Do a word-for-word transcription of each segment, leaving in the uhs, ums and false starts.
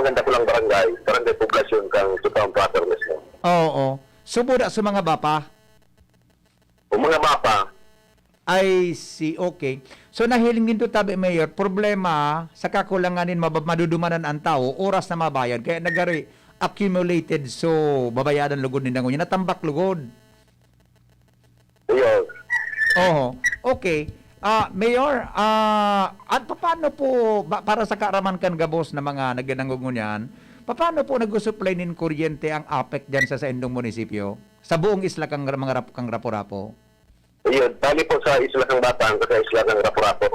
Ganda ko lang barangay, barangay poblasyon kang Town Proper mismo. Oo. Subo na sa mga bapa? O mga bapa. I see, okay. So, nahiling nindo tabi, Mayor, problema sa kakulangan nin mab-, madudumanan an tawo, oras na mabayad, kaya nagari accumulated, so, babayadan lugod ninda ngunyan, natambak lugod. Ayun. Oho. Okay. Ah, Mayor, ah, at papaano po, ba, para sa kaaraman kan gabos na mga nagdadangog ngunyan, papaano po nagsusupply nin kuryente ang apek diyan sa saindong munisipyo? Sa buong isla kang, mga rap-, kang Rapu-Rapu? Ayun, bali po sa isla kang Batang, sa isla kang Rapu-Rapu.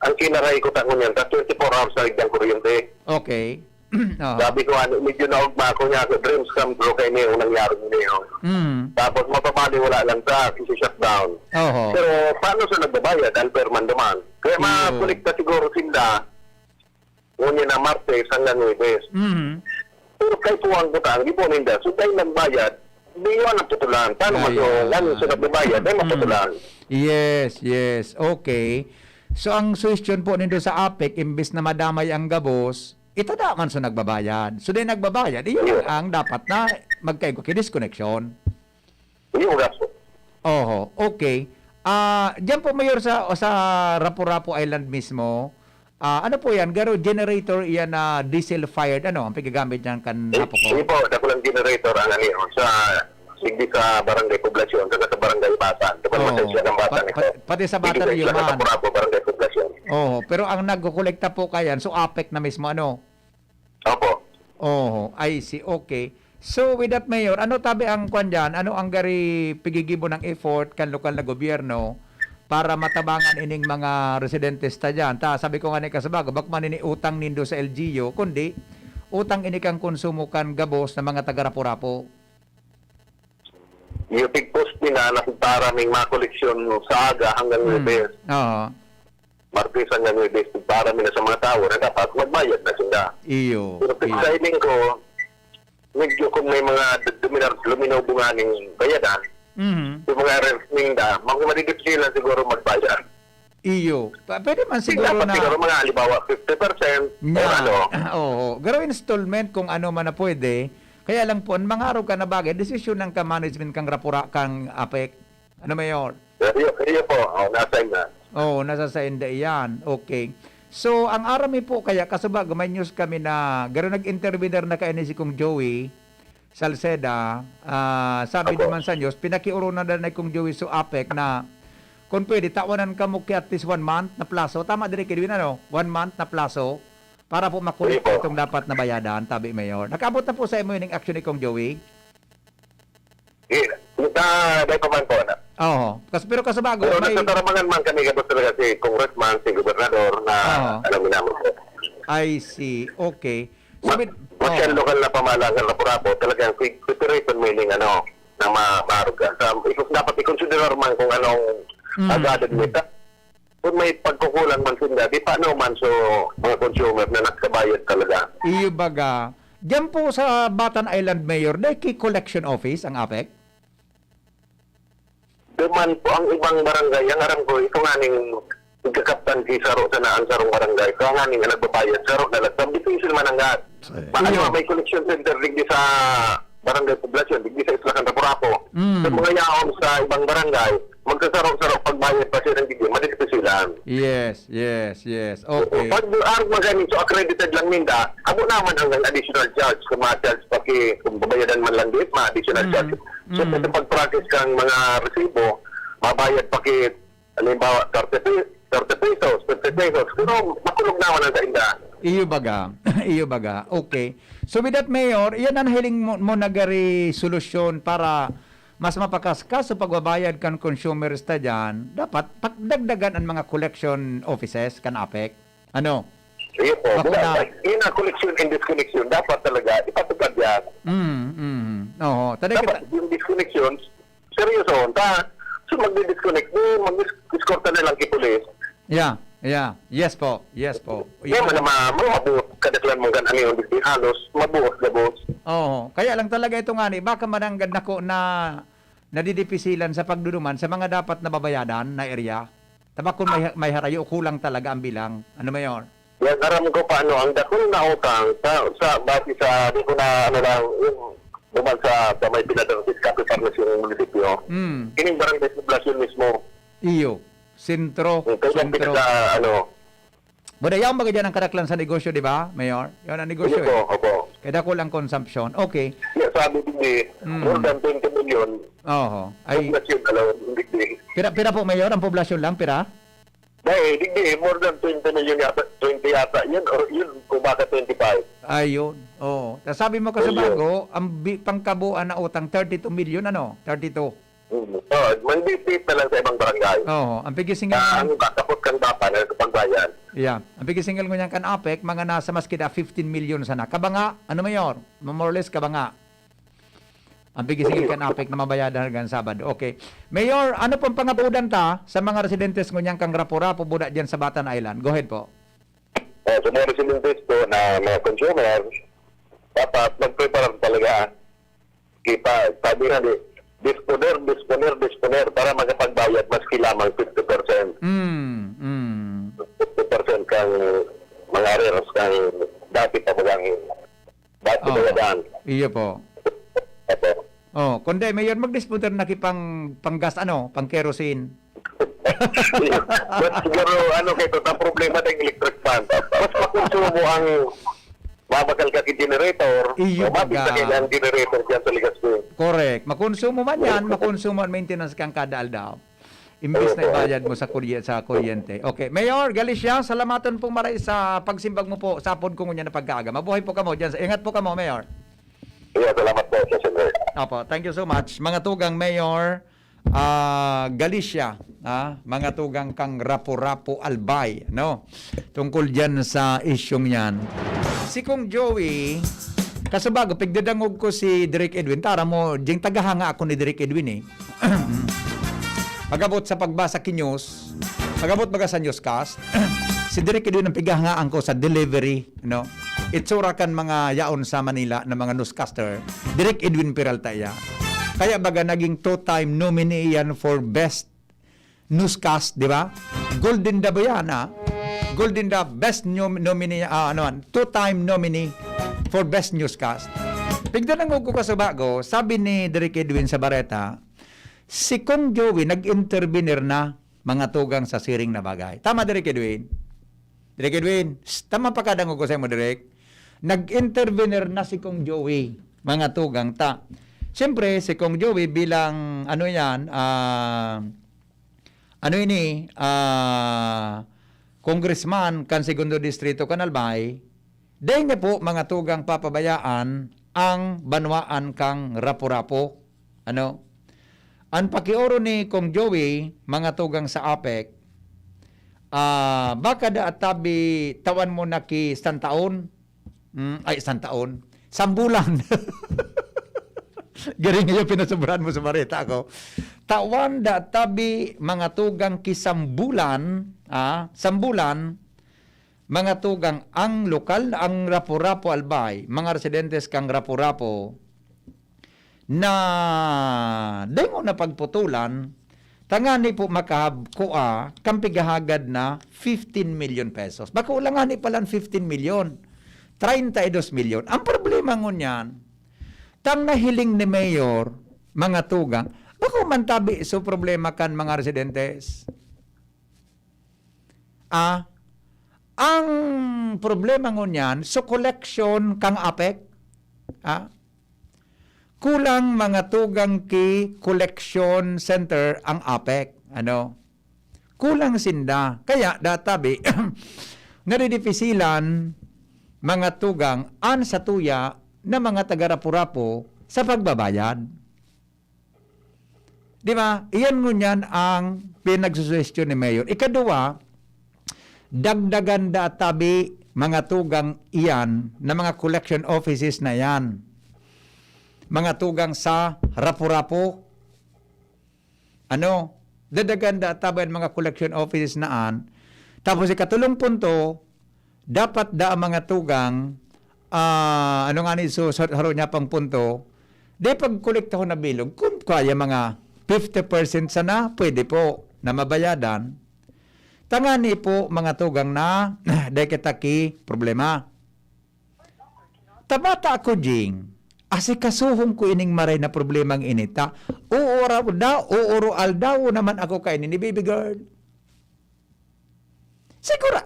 Ang kinaray ko ta ngunyan, ta twenty-four hours na ligdang kuryente. Okay. Aha. Sabi ko, ano, medyo naugma ako niya, ako, dreams come true kay Neo, nangyari ni Neo. Mm. Tapos mapapali, wala lang sa, kasi shutdown. Oho. Pero paano sa nagbabayad? Unfair man naman. Kaya Iyo. makolekta siguro sila, ngunyan na Martes hanggang Huwebes. Mhm. Pero kay puwang butang, di po ninda. So, dahil nagbayad, di yun ang putulan. Paano mas Ayan. yung, ano, sa nagbabayad, ay Mm. maputulan? Yes, yes. Okay. So, ang suhestyon po nindo sa apek, imbis na madamay ang gabos, itada man sa nagbabayad. So, dahil nagbabayad, iyon Yes. ang dapat na magkaigwa ki disconnection. Iyo, gasto. Oho, okay. Ah, diyan po, Mayor, sa, sa Rapu-Rapu Island mismo, ah, ano po yan? Garo generator yan na diesel-fired, ano, ang paggagamit niyan kan Eh, apo ko? Sige po, dakulang generator ang ano yun, sa, sigdi sa barangay Poblasyon, saka sa barangay Batan. Di ba, Oo. masensya ng Batan Pa-, ito? pa-, pati sa Batan Sige, sa Yuman. Rapu-Rapu, barangay Poblasyon. Oo, pero ang nagkukolekta po kayan, so apek na mismo, ano? Opo. Oho, I see. Okay. So, with that, Mayor, ano tabi ang kwan diyan? Ano ang gari pigigibo ng effort kan lokal na gobyerno para matabangan ining mga residentes ta diyan? Ta, sabi ko nga ni Kasabago, bak man ini utang nindo sa L G U, kundi utang ini kan konsumo kan gabos na mga taga Rapu-Rapu. Yung pigpost nila na para may mga koleksyon sa aga hanggang Hmm. Huwebes. Oo. Martes hanggang Huwebes, para mi na sa mga tawo na dapat magbayad na sila. Iyo, Pero iyo. pagkahiling ko, medyo kung may mga d-, duminar-, luminobo nga ning bayadan, Mhm. yung mga rents ninda, mga madidipsilan siguro magbayad. Iyo. Pa-, pwede man Hindi siguro dapat na siguro mga, halimbawa, fifty percent o Nya. ano. Oo. Garo installment kung ano man na pwede. Kaya lang po, ang mga arog ka na bagay, desisyon ng ka-management kang Rapura, kang apek. Ano, Mayor? Iyo, iyo po. Oh, nasa na. Oo, nasa sainda iyan. Okay. So, ang aram mi po kaya, kasubag, may news kami na garo nag-intervener na kaini si Kong Joey Salceda. Ah, sabi Opo. naman sa news, pinakiurunan na ni Kong Joey so apek na kung pwede, tawanan kamo ki at least one month na plaso. Tama diri, Kidwin, ano? One month na plaso para po makolekta Opo. itong dapat na bayadan, tabi, Mayor. Nakaabot na po sa imo ining action ni Kong Joey? Di, ah, dai pa man po, ano. Oo. Kas-, pero kasabago, Pero may nagtatarangan man kami, gabos talaga si congressman, si gobernador, na Oo. alam mo naman po. I see. Okay. So, Ma-, with, masyal oo. lokal na pamahalaan na Rapu-Rapu, talagang si-, separation meaning, ano, na ma-, maarog ka. Sa, ikos dapat i-consider man kung anong Mm, agad mm. nito. Kung may pagkukulang man sinda, di paano man so mga consumer na nagkabayad talaga? Iyo baga. Diyan po sa Batan Island, Mayor, dai ki collection office ang apek? Duman po ang ibang barangay. Ang aram ko, ito nga ning nagkakaptan si Saro sa naan sarong barangay. Kaya nga ning nagbabayad, Saro na lang. Sabi, difícil man ang gas. Sige. Paano Iyo. may collection center digdi sa Barangay Poblasyon, digdi sa Isla Cantapurapo? Mm. Sa mga yaon sa ibang barangay, magsasaro-saro pagbayad pa siya ng digdi, madidipisilan. Yes, yes, yes. Okay. Pag arog man kami, so accredited lang ninda, abo naman hanggang additional charge, kung ma-charge pa ki-, kung babayadan man lang di, ma-additional Mm, charge. So, mm. sa pag-process kang mga resibo, mabayad pa ki-, halimbawa, thirty pe-, thirty pesos, fifty pesos, pero makulog naman ang kaindahan. Iyo baga, iyo baga. Okay. So, with that, Mayor, iyan ang hiling mo, mo na gari solusyon para mas mapakaskas sa pagbabayad kan consumers ta diyan. Dapat pagdagdagan ang mga collection offices kan apek. Ano? Sige po. Bako Wala, na. Yun ang collection and disconnection. Dapat talaga, ipatupad yan. Mm, mm. Oo. Talaga Dapat ta- yung disconnections, seryoso. Ta, so magdi-disconnect, di, mag-escorta na lang ki police. Yeah, yeah. Yes po. Yes po. Yan man na ma-, mabuot, kadaklan mong gan-, ano yung digdi, halos, mabuot, gabos. Oo. Kaya lang talaga ito nga ni, baka mananggad na ko na nadidipisilan sa pagduduman sa mga dapat nababayadan na area. Tama kung may, may harayo, kulang talaga ang bilang. Ano, Mayor? Yan, aram ko pa, ano, ang dakul na utang sa, sa, base sa, di ko na, ano lang, yung duman sa, sa may pinadang sa Capitan na siyang munisipyo. Hmm. Kining barangay poblasyon mismo. Iyo. Sentro. Yung kaya Sentro. pinaka, ano, Buda, yaon baga dyan ang kadaklan sa negosyo, di ba, Mayor? Yun ang negosyo, Opo, eh. opo. Kaya dakul ang consumption. Okay. Yeah, sabi din eh, Mm. more than twenty million. Oho. Ay, Poblasyon, alam, hindi eh. pira, pira po, Mayor, ang poblasyon lang? Pira? Dahil, hindi eh, more than twenty million yata, twenty yata. Yun, or yun, kung baka twenty-five. Ayun. Oo. Tas sabi mo, Kasabago, ang bi-, pangkabuuan na utang, thirty-two million, ano? Thirty-two. Mm. Oh, mandipit na lang sa ibang barangay. Oo, ang pigisingil Ah, ang iba, tapos kan bata na nakapagbayad. Yeah. Ang pigisingil ngunyan kan APEC, mga nasa maski da fifteen million sana. Kabanga, ano, Mayor? More or less, kabanga. Ang pigisingil kan APEC na mabayadan hanggang Sabado. Okay. Mayor, ano pong pangabudan ta sa mga residentes ngunyan kang Rapu-Rapu, buda dyan sa Batan Island? Go ahead po. Oh, sa mga residentes po na mga consumers, dapat magpreparar talaga. Kita, sabi nga di, disponer, disponer, disponer para makapagbayad maski lamang fifty percent. Mm, mm. Fifty percent kang mga arrears kang dati pa bagang, dati Oo. bayadan. Iyo po. Opo. Oh, kundi, Mayor, magdisponer na ki pang, pang gas, ano, pang kerosene. But siguro, ano, kay ta problema ng electric fan. Mas makonsumo ang mabakal ka ki generator, Iyo o mabit baga. ka ang generator dyan sa Legazpi. Correct. Makonsumo man yan, makonsumo ang maintenance kang kada aldaw. Imbis na Opo. ibayad mo sa kurye-, sa kuryente. Okay. Mayor Galicia, salamaton pong maray sa pagsimbag mo po sa hapon ko ngunyan na pagkaaga. Mabuhay po kamo dyan. Ingat po kamo, Mayor. Iya, salamat po, Sir Henry. Opo, thank you so much. Mga tugang Mayor, ah, Galicia, ah, mga tugang kang Rapu-Rapu Albay, no? Tungkol dyan sa isyong yan. Si Kong Joey, kasabago, pigdadangog ko si Direk Edwin. Tara mo, ding tagahanga ako ni Direk Edwin eh. Pag-abot sa pagbasa ki news, pag-abot baga sa newscast, si Direk Edwin ang pigahangaan ko sa delivery, no? Itsura kan mga yaon sa Manila na mga newscaster, Direk Edwin Peralta iya. Kaya baga naging two-time nominee yan for best newscast, di ba? Golden Dove yan, ah. Golden Dove, best nom-, nominee, ah, ano, two-time nominee for best newscast. Pigdadangog ko kasabago, sabi ni Direk Edwin sa Bareta, si Kong Joey nag-intervenir na mga tugang sa siring na bagay. Tama, Direk Edwin? Direk Edwin, shh, tama pa kadangog ko sa imo, Direk. Nag-intervenir na si Kong Joey, mga tugang ta. Siyempre, si Kong Joey bilang, ano yan, ah, ano ini, ah, congressman kan Segundo Distrito kan Albay, dai niya po, mga tugang, papabayaan ang banwaan kang Rapu-Rapu. Ano? An pakioro ni Kong Joey, mga tugang sa APEC, ah, baka da tabi tawan mo na ki santaon. Hmm, ay, santaon. Sambulan. Garing ngayon, pinasobrahan mo sa bareta ako. Tawan da tabi, mga tugang ki sambulan, ah, sambulan, mga tugang, ang lokal, ang Rapu-Rapu Albay, mga residentes kang Rapu-Rapu, na dai mo na pagputulan, tangani po makahabkua kan pigahagad na fifteen million pesos. Bako lang ngani palan fifteen million, treinta y dos milyon. Ang problema ngunyan, tang nahiling ni Mayor, mga tugang, bako man tabi so problema kan mga residentes. Ah, ang problema ngunyan, so collection kang APEC, ah, kulang mga tugang ki collection center ang APEC, ano? Kulang sinda. Kaya databi, nadidipisilan mga tugang an satuya na mga taga-Rapu-Rapu sa pagbabayad. Di ba? Iyan ngunyan ang pinagsusuhestyon ni Mayor. Ikaduwa, dagdagan da tabi mga tugang iyan na mga collection offices na yan. Mga tugang sa Rapu-Rapu. Ano? Dadagan da tabi an mga collection offices na an. Tapos ikatulong punto, dapat da ang mga tugang, ah, ano nga ni, so, sa, sa niya pang punto, di pagkolektahon na bilog, kung kaya mga fifty percent sana, pwede po na mabayadan. Tangani po, mga tugang na, dai kita ki problema. Tabata ako, Jing. Asikasuhon ko ining maray na problemang ini ta. Uuraw daw, uuro aldaw naman ako kaini ni baby girl. Sigura,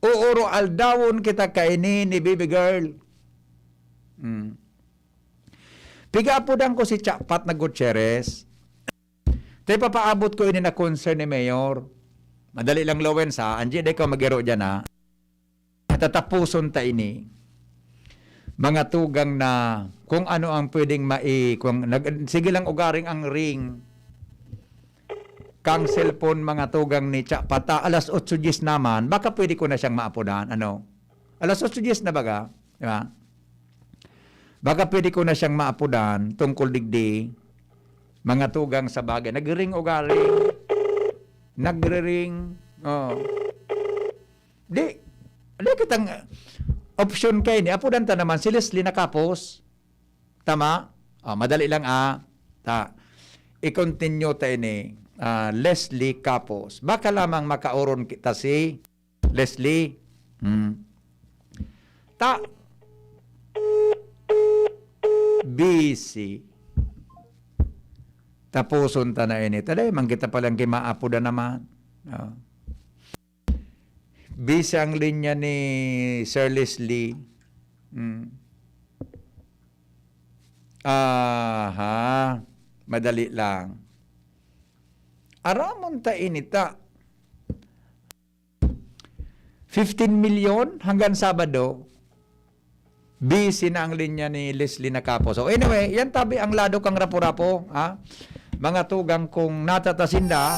uuro aldawon kita kaini ni baby girl. Hmm. Piga apodan ko si Chapat na Gutierrez. Tay papaabot ko ini na concern ni Mayor. Madali lang, Lawens, ha? Angie, di ka magiro dyan, ha? Tatapuson ta ini. Mga tugang na kung ano ang pwedeng mai-, kung nag-, sige lang ugaring ang ring kang cellphone, mga tugang ni Cha Pata, alas otso diyes naman, baka pwede ko na siyang maapodan, ano? Alas otso diyes na baga, di ba? Baka pwede ko na siyang maapodan tungkol digdi, mga tugang sa bagay. Nagriring ugaring. Nagriring. Oh. Di, di kitang option kay ni. Apodan ta naman si Leslie na Capos. Tama? Oh, madali lang, ah. Ta, i-continue ta ini, ah, Leslie Capos. Baka lamang makauron kita si Leslie. Hmm. Ta, busy. Tapuson ta na ini. Taday, man kita palang kimaapodan naman. Oh. Busy ang linya ni Sir Leslie. Hmm. Aha. Madali lang. Aramon ta ini ta. Fifteen milyon hanggang Sabado. Busy na ang linya ni Leslie na Capos. So anyway, yan tabi ang lado kang Rapu-Rapu, ha? Mga tugang kung natatasinda,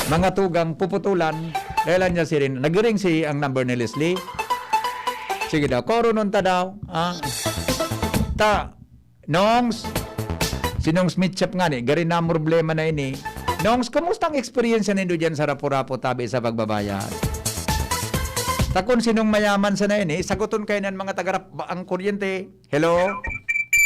mga tugang puputulan, dahil niya sirin. Nagring si ang number ni Leslie. Sige daw, koronon ta daw, ha? Ta, Nongs, si Nongs Mitchap nga ni, gari na ang problema na ini. Nongs, kumusta ang eksperyensya nindo diyan sa Rapu-Rapu tabi sa pagbabayad? Takon sinong mayaman sa na ini, saguton kayo ng mga taga Rap-, ang kuryente. Hello?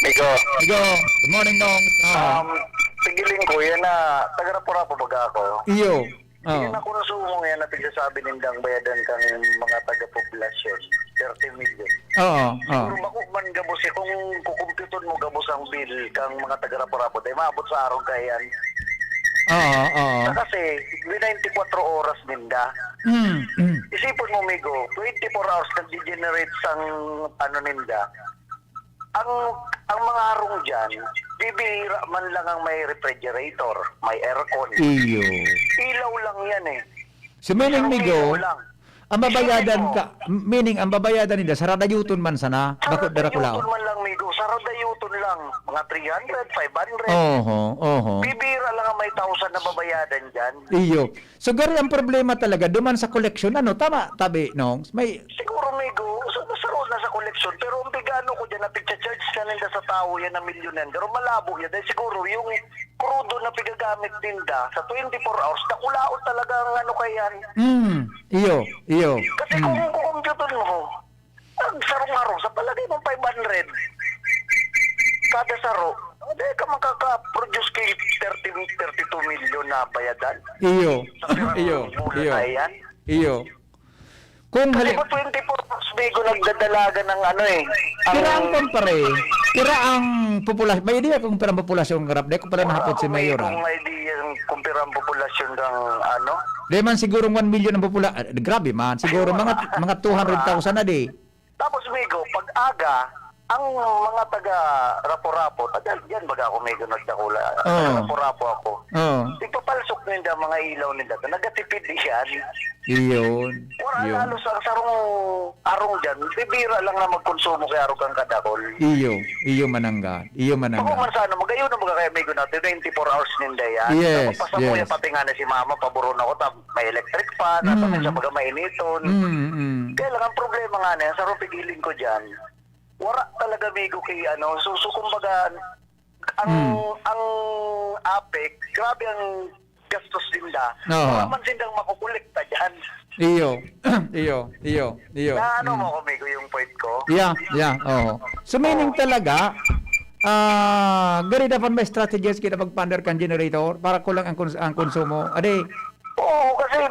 Migo. Migo, good morning, Nongs. Ah. Um, pigiling ko, yan na, taga Rapu-Rapu baga ako. Iyo. Oo. Yung nakonsumo yan na pigsasabi nindang bayadan kang mga taga-poblasyon, thirty million. Oo, oo. Siguro bako man gabos eh, kung kukumpyuton mo gabos ang bill kang mga taga-Rapu-Rapu, dahil maabot sa araw ka yan. Oo, oo. Sa kasi, may ninety-four oras ninda. Mm, mm. Isipon mo, Migo, twenty-four hours nag-generate sang ano ninda. Ang, ang mga harong dyan, bibihira man lang ang may refrigerator, may aircon. Iyo. Ilaw lang yan eh. So, meaning, Isang Migo, ilaw lang. ang babayadan Isipin mo. ka, meaning, ang babayadan nila, sa radayuton man sana, Sa bako dara ko radayuton laon. man lang, Migo. Sa radayuton lang. Mga three hundred, five hundred. Oho, oho. Bibihira lang ang may thousand na babayadan dyan. Iyo. So, gari ang problema talaga, duman sa koleksyon, ano? Tama, tabi, Nongs? May Siguro, Migo, sa, sa, na sa koleksyon, pero ang pigano ko dyan, na pigcha-charge na ninda sa tao yan na milyonan. Pero malabo yan, dahil siguro yung krudo na pigagamit ninda sa twenty-four hours, dakulaon talaga ang ano kaya yan. Mm, iyo, iyo. Kasi Mm. kung kukumpyutan mo, ang sarong-arong, sa palagay mo, five hundred kada saro, hindi ka makaka-produce kay thirty, thirty-two million na bayadan. Iyo, Sa pirang iyo, bulan iyo. na yan. Iyo. Kung Kasi halim- po, twenty-four hours, Migo, nagdadalagan ng ano eh. Ang Pira ang kumpare? Pira ang populasyon? May idea kung pira ang populasyon ng Rap? Di ko pala Wala nahapot si akong Mayor, ah. May idea kung pira ang populasyon ng ano. Di man siguro one million ang popula-, ah, grabe man. Siguro mga, mga two hundred thousand na di. Tapos, Migo, pag aga, ang mga taga Rapu-Rapu, taga diyan baga ako, Migo, nagdakula. Oo. Taga Rapu-Rapu ako. Oo. Ipapalsok ninda mga ilaw ninda. Nagatipid diyan. Iyon. Wala Iyon. lalo sa sarong arong dyan. Bibira lang na magkonsumo kay arog ang kadakol. Iyo. Iyo mananggad. Iyo Bako mananggad. man sa ano, magayon na mga kaya, Migo, natin, twenty-four hours ninda yan. Yes, Tapos pasamuya yes. pati nga na si mama, paboron ako, tam-, may electric fan, at Mm. sa baga mainiton. Mm, mm. Kaya lang, ang problema nga na yan, sa rupigiling ko dyan, wala talaga, Migo, kay ano, so, so, kumbaga, ang, Mm. ang APEC, grabe ang gastos ninda. Oo. Wala man sindang makukolekta dyan. Iyo. Iyo, iyo, iyo. Na ano Mm. mo ako, Migo, yung point ko? Yeah, yeah, oo. So, meaning Oo. talaga, ah, gari dapat may strategies kita pag-fund kan generator para kulang ang kons-, ang konsumo. Ade, Oo, kasi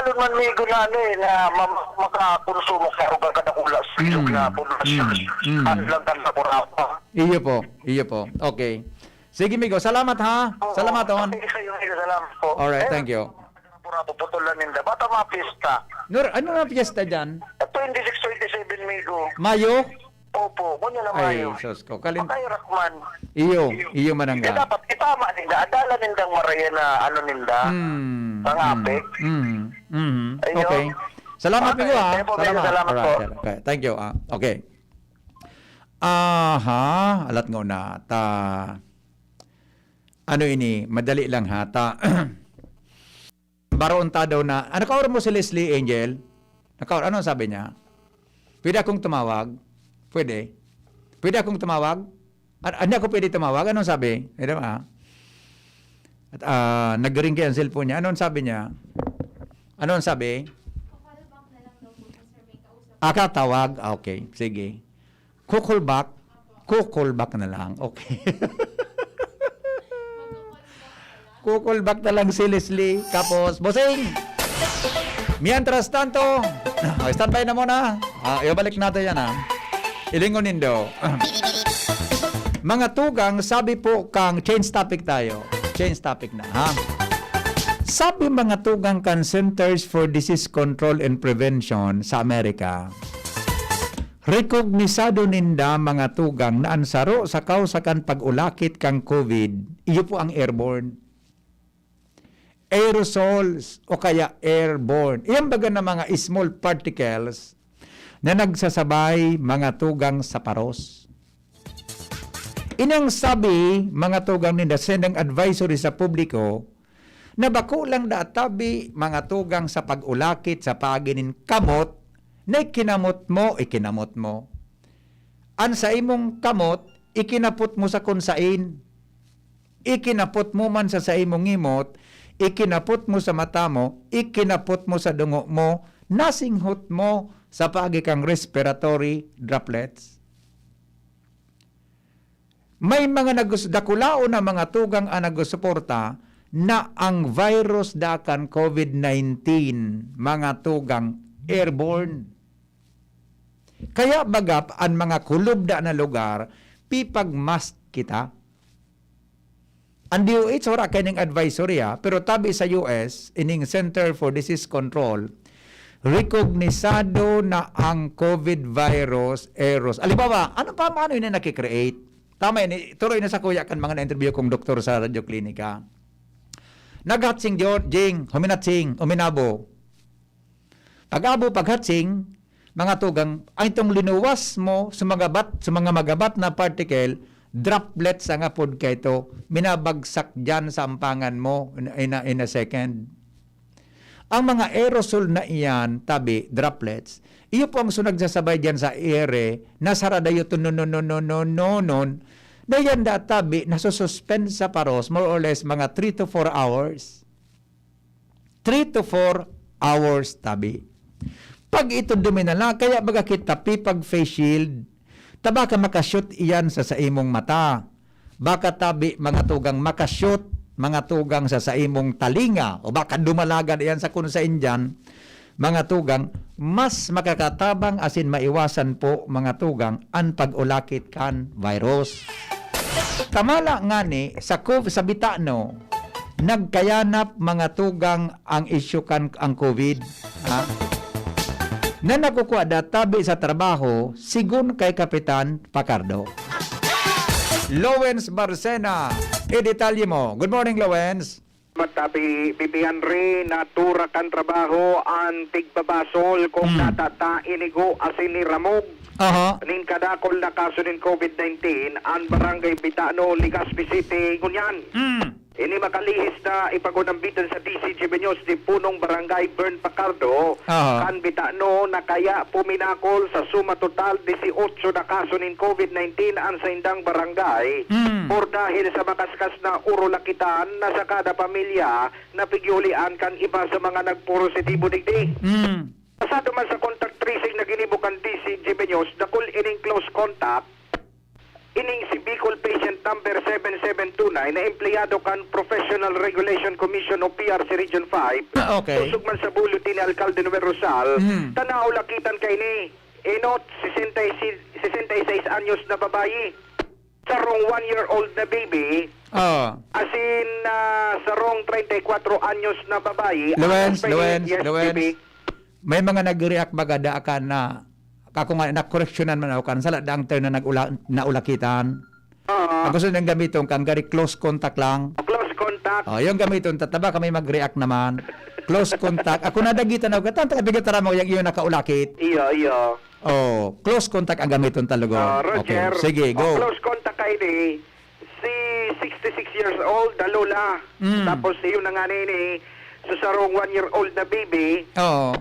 Doon man, Migo, na ano eh, na ma-, makakonsumo ka o kadakula sa bilog Mm. na populasyon. Mm. Mm. Ano lang kan Lapu-Lapu. Iyo po, iyo po. Okay. Sige, Migo. Salamat, ha? Oo. Salamat, on. Sige, sa'yo, Migo. Salamat po. Alright, Eh, thank you. Lapu-Lapu, putulan ninda. Bata mga piyesta. Nur, ano na piyesta dyan? Eh, twenty-six, twenty-seven, Migo. Mayo? Opo, ngunyan na Ay, mayo. Sus ko. Kalin- Makahirak man. Iyo, iyo man ang Eh, ga- dapat itama ninda, adala nindang maraya na ano ninda, Hmm, pangapit. hmm, hmm, hmm. Ayun. Okay. Salamat, Okay, Migo, ha? thank you po, Migo. Salamat. Salamat Alright, po. sir. Okay. Thank you, ah. Okay. Aha, alat nga una. Ta, ano ini? Madali lang, ha? Ta, Baro unta daw na, "Ah, nakaor mo si Leslie, Angel?" Nakaor, ano ang sabi niya? "Pwede akong tumawag?" "Pwede." "Pwede akong tumawag?" "Ah, hindi ako pwede tumawag?" Anong sabi? Eh, di ba? At, ah, nag-ring kaya ang cellphone niya. Anong sabi niya? Anong sabi? "Ah, katawag." Ah, okay. Sige. Kukulbak? Kukulbak na lang. Okay. Kukulbak na lang si Leslie. Tapos, "Bossing!" Mientras tanto, oh, standby na muna. Ah, ibalik natin yan, ah. Ilingon nindo. Mga tugang, sabi po kang change topic tayo. Change topic na, ha? Sabi mga tugang kan Centers for Disease Control and Prevention sa Amerika, Rekognisado ninda mga tugang na an saro sa kawsa kan pag-ulakit kan COVID, iyo po ang airborne. Aerosols o kaya airborne. Iyan baga na mga small particles na nagsasabay mga tugang sa paros. Inang sabi, mga tugang ninda, sendang advisory sa publiko, na bako lang da tabi mga tugang sa pag-ulakit sa paagi nin kamot na ikinamot mo, ikinamot mo. An sa imong kamot, ikinapot mo sa kun sain. Ikinapot mo man sa saimong ngimot, ikinapot mo sa mata mo, ikinapot mo sa dungo mo, nasinghot mo sa paagi kang respiratory droplets. May mga nagus-, dakulaon na mga tugang an nagsusuporta na ang virus da kan COVID nineteen, mga tugang, airborne. Kaya baga an mga kulubda na lugar, pipag-mask kita. Ang D O H wala kaining advisory, ah, pero tabi sa U S, ining Center for Disease Control, rekognisado na ang COVID virus aeros. Halimbawa, ano pa, paano ini nakikreate? Tama ini, tuloy na sa kuya kan mga na-interview kong doktor sa Radyo Klinika. Naghatsing, Jor-, Jing, huminatsing, uminabo. Pag-abo, paghatsing, mga tugang, ang itong linuwas mo sa mga bat-, sa mga magabat na particle, droplets ang apod kaito, minabagsak diyan sa ampangan mo in, in a, in a second. Ang mga aerosol na iyan, tabi, droplets, iyo po ang su-, nagsasabay diyan sa ere, nasarada iyo to, no, no, no, no, no, no, non. Na yan da, tabi, nasususpend sa paros, more or less, mga three to four hours. Three to four hours, tabi. Pag ito duminala, kaya baga kita pipag face shield, ta baka makashoot iyan sa saimong mata. Baka tabi, mga tugang, makashoot, mga tugang, sa saimong talinga, o baka dumalagan iyan sa kun sain diyan, mga tugang, mas makakatabang asin maiwasan po, mga tugang, an pag-ulakit kan virus. Tamala ngani sa cov-, sa bitano, nagkayanap, mga tugang, ang isyu kan ang COVID, ha? Na nakukua da tabi sa trabaho, sigon kay Kapitan Pacardo. Lowens Barcena, idetalye mo. Good morning, Lowens. Matabi, Bibi Henry, natura kan trabaho an tigbabasol kung Hmm. natata, inigo, asin niramog. Aha. Nin kadakol na kaso nin COVID nineteen, an Barangay Bitano, Legazpi City, ngunyan. Hmm. Ini makalihis na ipagunambitan sa D C G B News ni Punong Barangay Bern Pacardo, Aha. kan Bitano, na kaya puminakol sa suma total disiotso na kaso nin COVID nineteen an saindang barangay. Hmm. Por dahil sa makaskas na urulakitan na sa kada pamilya, napigyulian kan iba sa mga nagpositibo digdi. Mm. Pasado man sa contact tracing na ginibo kan D C G B News, dakul ining close contact. Ining si Bicol Patient Number seven seven two nine na empleyado kan Professional Regulation Commission o P R C Region five, Ah, okay. Kusog man sa bulletin ni Alcalde Noel Rosal, Mm. Tanaw lakitan kaini, enot, sesenta y seis, sesenta y seis anyos na babayi. Sarong one-year-old na baby, Ah. asin, ah, sarong treinta y cuatro anyos na babayi. Lawens, Alas pa ini, Lawens, yes, Lawens. Baby. May mga nag-react baga da akan na, kako nga, nakoreksyonan man ako kan, sala da ang term na nag-ula-, naulakitan. Oo. Ang gusto nang gamiton kan, gari close contact lang. Close contact. Oh, yung gamiton, tataba kami mag-react naman. Close contact. Ako nadagitan ako, "Gatan, taga bigat tara mo, yung iyo nakaulakit." Iyo, iyo. Oh, close contact ang gamiton talaga. Ah, Roger. Okay. Sige, go. Oh, close contact kaini, si sixty-six years old, na lola. Mm. Tapos, iyo na nga nini, so, sarong one-year-old na baby. Oo.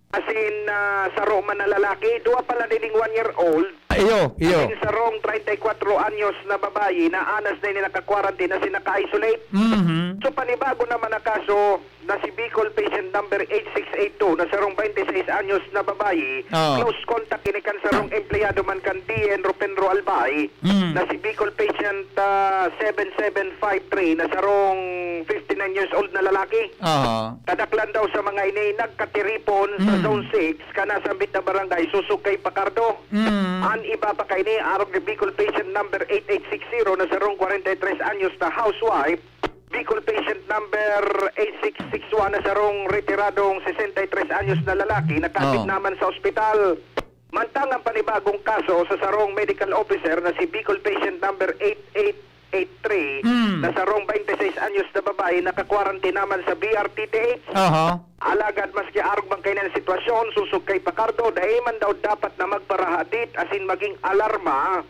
Asin, ah, saro man na lalaki, duwa pala nining one-year-old. Ah, iyo, iyo. Asin sarong treinta y cuatro anyos na babayi na anas na ini naka-quarantine asin naka-isolate. Mhm. So, panibago naman na kaso na si Bicol patient number eight six eight two na sarong twenty-six anyos na babayi, Oo. close contact ini kan sarong empleyado man kan D N Rupendro Albay, Mm. na si Bicol patient, ah, seven seven five three na sarong fifty-nine years old na lalaki. Aha. Kadaklan daw sa mga ini nagkatiripon sa Mm. Zone six, kan nasambit na barangay, Susog kay Pacardo. Mm. An iba pa kaini, arog ni Bicol patient number eight eight six zero na sarong kwarenta y tres anyos na housewife, Bicol patient number eight six six one na sarong retiradong sesenta y tres anyos na lalaki, nakadit Oh. naman sa ospital. Mantang ang panibagong kaso sa sarong medical officer na si Bicol patient number eight eight eight three, Mm. na sarong twenty-six anyos na babae, naka-quarantine naman sa B R T T H. Aha. Alagad maski arog man kaini an sitwasyon, susog kay Pacardo, dai man daw dapat na magparahadit asin maging alarma,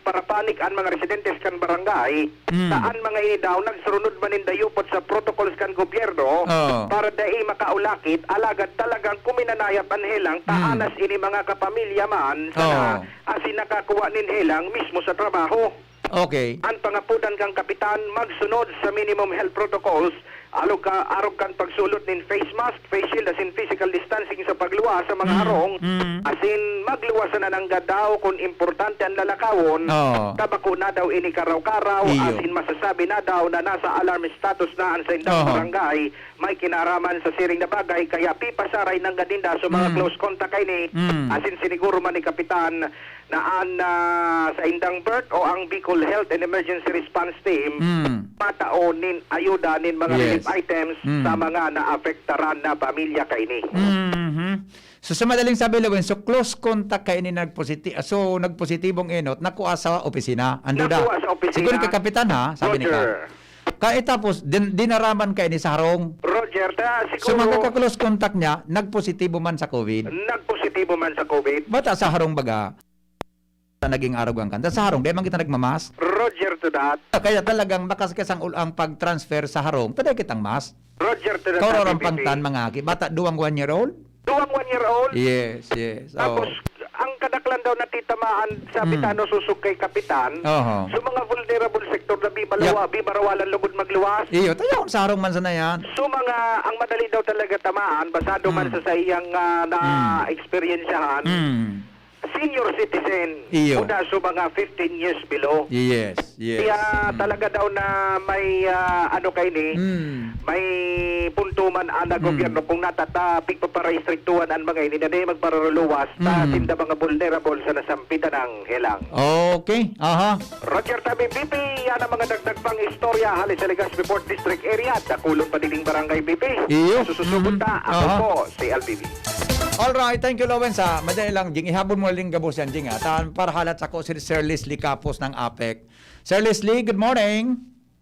parapanik an mga residentes kan barangay. Mm. Ta an mga ini daw nagsurunod man nin dayupot sa protocols kan gobyerno Oo. para dai makaulakit, alagad talagang kuminanayap an helang ta Mm. anas ini mga kapamilya man sana Oo. asin nakakuha nin helang mismo sa trabaho. Okay. An pangapodan kan kapitan magsunod sa minimum health protocols, arog ka, arog kan pagsulot nin face mask, face shield, asin physical distancing sa pagluwas sa mga Mm, harong, mm. asin magluwas sana nanggad daw kun importante an lalakawon, Oo. ta bako na daw ini karaw-karaw, Iyo. asin masasabi na daw na nasa alarm status na an saindang Oho. barangay, may kinaraman sa siring na bagay, kaya pipasaray nanggad ninda sa mga Mm. close contact kaini, Mm. asin siniguro man ni Kapitan na an, ah, saindang BERT o ang Bicol Health and Emergency Response Team Mm. matao nin ayuda nin mga relief Yes. items Mm. sa mga naapektaran na pamilya kaini. Mhm. So, sa madaling sabi, Lewin, so close contact kaini nagpositi-, so nagpositibong enot, nakua sa opisina. Ando da. Nakua sa opisina. Siguro kay Kapitan, ha? Sabi ni ka. Roger. Ka, eh, tapos, din-, dinaraman kaini sa harong. Roger, ta, So, siguro magkaka-close contact niya, nagpositibo man sa COVID. Nagpositibo man sa COVID. Bata sa harong baga, ta naging arog ang kanta. Sa harong, di man kita nagmamask. Roger to that. Kaya talagang makaskes ang ul-, ang pag-transfer sa harong, ta dai kitang mask. Roger to that, Kaurorang Happy pangtan, Busy. Mga aki. Bata, duwang one year old? Duwang one year old. Yes, yes. Tapos, Oo. ang kadaklan daw natitamaan, sabi Mm. ta, no, susog kay Kapitan, Oho. so mga vulnerable sector na bibalawa, Yep. bibarawalan lugod magluwas. Iyo, tayo, sa harong man sana yan. So mga, ang madali daw talaga tamaan, basado man Mm. sa, sa iyang, ah, na Mm. eksperyensyahan, Mm. senior citizen, Iyo. muna sa mga fifteen years below. Yes, yes. Kaya Mm. talaga daw na may, ah, ano kaini, Mm. may punto man ang Mm. gobyerno kung natata, pigpaparestriktuhan ang mga ini na di magpararuluwas sa Mm. sinda mga vulnerable sa nasampitan ng helang. Okay, aha. Roger Tabi, B P, yan ang mga dagdag pang istorya hali sa Legazpi Port District Area. Dakulon pa dining barangay, B P. Iyo. Sususugot Mm. ta. Ako Aha. po, si L B B. Alright, thank you, Lowen. Sa madali lang, Jing, ihabol mo lang gabos yan, Jing, ha? Tan, para halat sa ko si Sir Leslie Capos ng apek. Sir Leslie, good morning.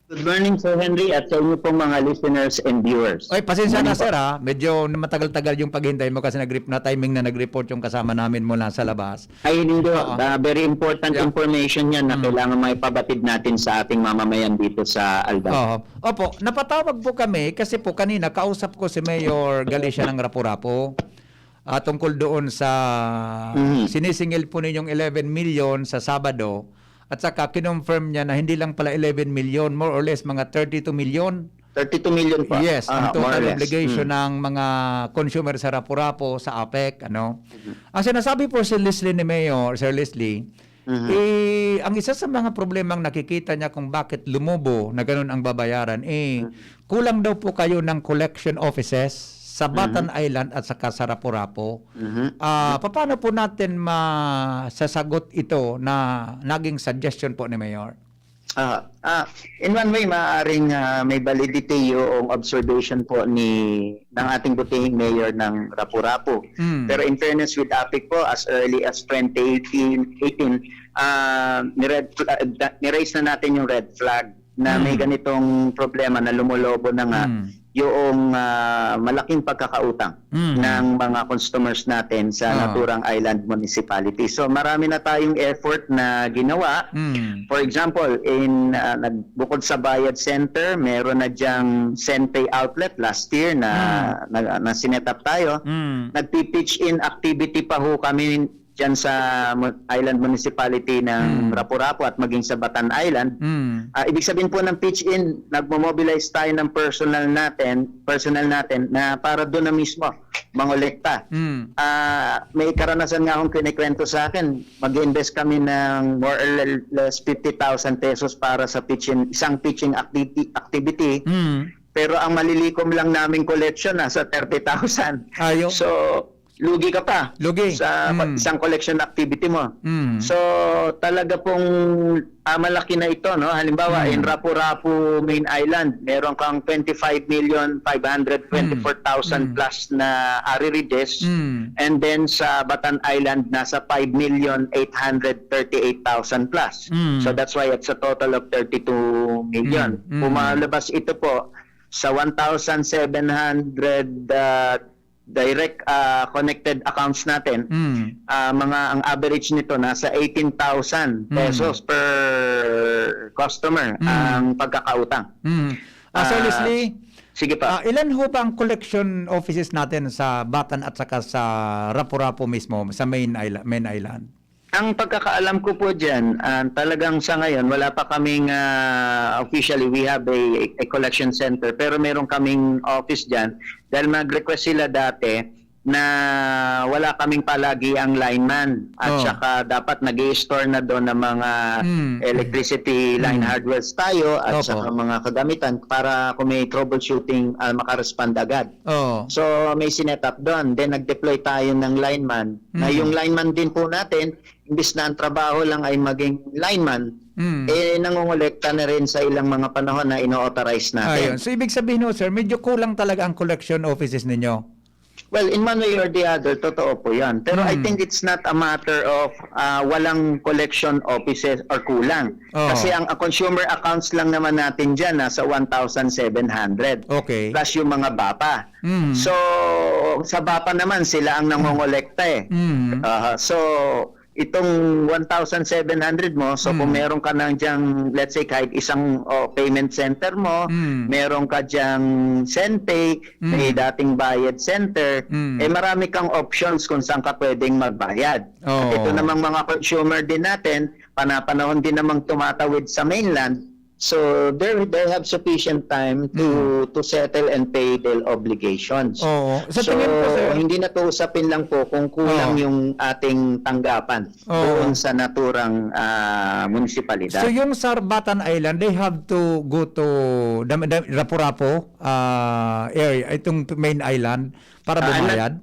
Good morning, Sir Henry, at sa inyo pong mga listeners and viewers. Oy, pasensya na, Morning po. Sir, ha? Medyo matagal-tagal yung paghintay mo kasi nag-rep-, na timing na nag-report yung kasama namin mula sa labas. Ay, hindi. Oo. Ah, very important Yeah. information yan na Mm. kailangan maipabatid natin sa ating mamamayan dito sa Albay. Oo. Opo, napatawag po kami kasi po kanina kausap ko si Mayor Galicia ng Rapu-Rapu, ah, tungkol doon sa Mhm. sinisingil po ninyong eleven million sa Sabado. At saka kinonfirm niya na hindi lang pala eleven million, more or less mga thirty-two million. Thirty-two million po. Yes, Ah, ang more or total less. obligation Mm. ng mga consumer sa Rapu-Rapu, sa apek, ano. Mhm. Ang sinasabi po si Leslie ni Mayor, Sir Leslie, Mhm. Eh, ang isa sa mga problemang nakikita niya kung bakit lumobo na ganun ang babayaran, eh, Hmm. kulang daw po kayo ng collection offices sa Mhm. Batan Island at saka sa Rapu-Rapu. Mhm. Ah, papaano po natin masasagot ito na naging suggestion po ni Mayor? Ah, ah, in one way, maaaring, ah, may validity yung observation po ni, ng ating butihing mayor ng Rapu-Rapu. Mm. Pero in fairness with APEC po, as early as twenty eighteen, eighteen, ah, ni-red fla-, ah, da-, ni-raise na natin yung red flag na may Mm. ganitong problema na lumolobo na nga Mm. yung, ah, malaking pagkakautang Mm. ng mga customers natin sa Ah. naturang island municipality. So, marami na tayong effort na ginawa. Mm. For example, in, ah, nag-, bukod sa Bayad Center, meron na diyang Senpay outlet last year na, Mm. na, na sinet up tayo. Mm. Nagpi-pitch in activity pa ho kami diyan sa mu-, island municipality ng Mm. Rapu-Rapu at maging sa Batan Island. Mm. Ah, ibig sabihin po ng pitch in, nagmo-mobilize tayo ng personal natin, personnel natin na para doon na mismo mangolekta. Mm. Ah, may karanasan nga akong kinikwento sa akin, mag-invest kami ng more or less fifty thousand pesos para sa pitching, isang pitching activity, activity. Mm. Pero ang malilikom lang naming collection nasa thirty thousand. Ayo. So, lugi ka pa Lugi. sa pa-, Mm. isang collection activity mo. Mm. So, talaga pong, ah, malaki na ito, no? Halimbawa, Mm. in Rapu-Rapu Main Island, meron kang twenty-five million five hundred twenty-four thousand Mm. plus na arrearages. Mm. And then sa Batan Island, nasa five million eight hundred thirty-eight thousand plus. Mm. So, that's why it's a total of thirty-two million. Mm. Mm. Pumalabas ito po sa one thousand seven hundred, ah, direct, ah, connected accounts natin, Mm. ah, mga, ang average nito nasa eighteen thousand Mm. pesos per customer Mm. ang pagkakautang. Mm. Ah, Sir Ah, Leslie, sige pa. ah, ilan ho ba ang collection offices natin sa Batan at saka sa Rapu-Rapu mismo, sa main isla-, main island? Ang pagkakaalam ko po diyan, ah, talagang sa ngayon wala pa kaming, ah, officially, we have a, a collection center, pero meron kaming office diyan dahil nag-request sila dati na wala kaming palagiang lineman at Oh. saka dapat nag-i-store na doon ng mga Mm. electricity line Mm. hardwares tayo at Opo. saka mga kagamitan para kung may troubleshooting, ah, makarespond agad. Oo. So, may sinet up doon. Then, nag-deploy tayo ng lineman. Na Mm. yung lineman din po natin, imbis na ang trabaho lang ay maging lineman, Mm. eh, nangongolekta na rin sa ilang mga panahon na ino-authorize natin. Ayun. So, ibig sabihin ho, sir, medyo kulang talaga ang collection offices ninyo? Well, in one way or the other, totoo po yan. Pero I Mm. think it's not a matter of, ah, walang collection offices or kulang. Oo. Kasi ang, ang consumer accounts lang naman natin dyan, nasa one thousand seven hundred. Okay. Plus yung mga BAPA. Mm. So, sa BAPA naman, sila ang nangongolekta eh. Mm. Aha. So, itong one thousand seven hundred mo, so kung Mm. meron ka nang diyang, let's say, kahit isang, oh, payment center mo, Mm. meron ka diyang Senpay, may Mm. dating Bayad Center, Mm. eh, marami kang options kung saan ka pwedeng magbayad. At Oo. ito namang mga consumer din natin, panapanahon din namang tumatawid sa mainland, so they, they have sufficient time to, Mm. to settle and pay their obligations. Oo. Sa So, tingin ko, sir, hindi na to usapin lang po kung kulang Oo. yung ating tanggapan Oo. doon sa naturang, ah, munisipalidad. So, yung sa Batan Island, they have to go to Dam-, Dam-, Rapu-Rapu, ah, area, itong main island para Ah, I'm not bumayad?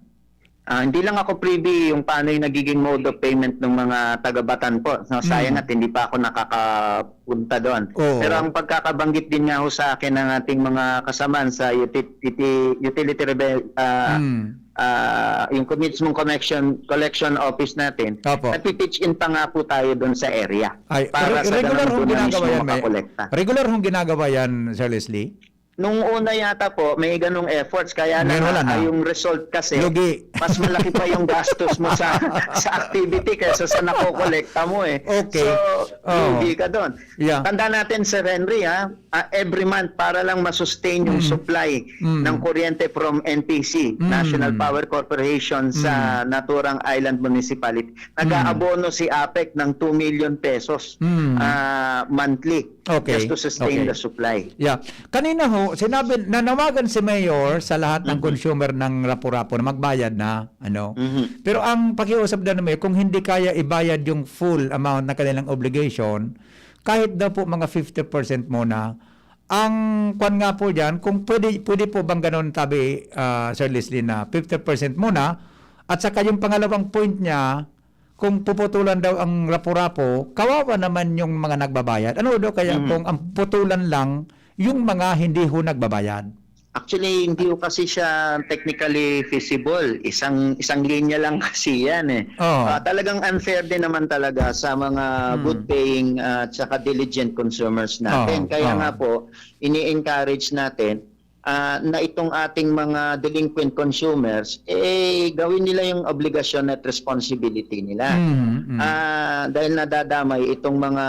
Ah, hindi lang ako privy yung paano yung nagiging mode of payment ng mga taga-Batan po. No, sayang Mm. at hindi pa ako nakakapunta doon. Oo. Pero ang pagkakabanggit din nga ho sa akin ng ating mga kasamaan sa uti-, uti-, utility rebe-, ah, Mm. ah, yung mismong connection, collection office natin, Opo. nagpi-pitch in pa nga po tayo doon sa area Ay, para re-, sa regular ganun hong po na ginagawa mismo yan, may, makakolekta. regular hong ginagawa yan, Sir Leslie? Nung una yata po, may ganong efforts, kaya lang Ngayon wala nga, na. ah, yung result kasi, Lugi. mas malaki pa yung gastos mo sa, sa activity kaysa sa nakokolekta mo eh. Okay. So, Oh. lugi ka doon. Yeah. Tanda natin, Sir Henry, ha, ah, every month, para lang masustain yung Mm. supply Mm. ng kuryente from N P C, Mm. National Power Corporation, sa Mm. naturang island municipality, Mm. nag-aabono si APEC ng two million pesos, Mm. ah, monthly. Okay. Just to sustain Okay. the supply. Yeah. Kanina ho, sinabi, nanawagan si Mayor sa lahat ng Mhm. consumer ng Rapu-Rapu na magbayad na, ano. Mhm. Pero ang pakiusap daw ni Mayor, kung hindi kaya ibayad yung full amount na kanilang obligation, kahit daw po mga fifty percent muna, ang kwan nga po dyan, kung pwede, pwede po bang ganun, tabi, ah, Sir Leslie, na fifty percent muna, at saka yung pangalawang point niya, kung puputulan daw ang Rapu-Rapu, kawawa naman yung mga nagbabayad. Ano daw kaya Mhm. kung ang putulan lang yung mga hindi ho nagbabayad? Actually, hindi ko kasi siya technically feasible. Isang isang linya lang kasi yan eh. Oo. Ah, talagang unfair din naman talaga sa mga Hmm. good paying at saka diligent consumers natin. Oo, Kaya oo. nga po, ini-encourage natin ah, na itong ating mga delinquent consumers, eh, gawin nila yung obligasyon at responsibility nila. Mm, mm. Ah, dahil nadadamay itong mga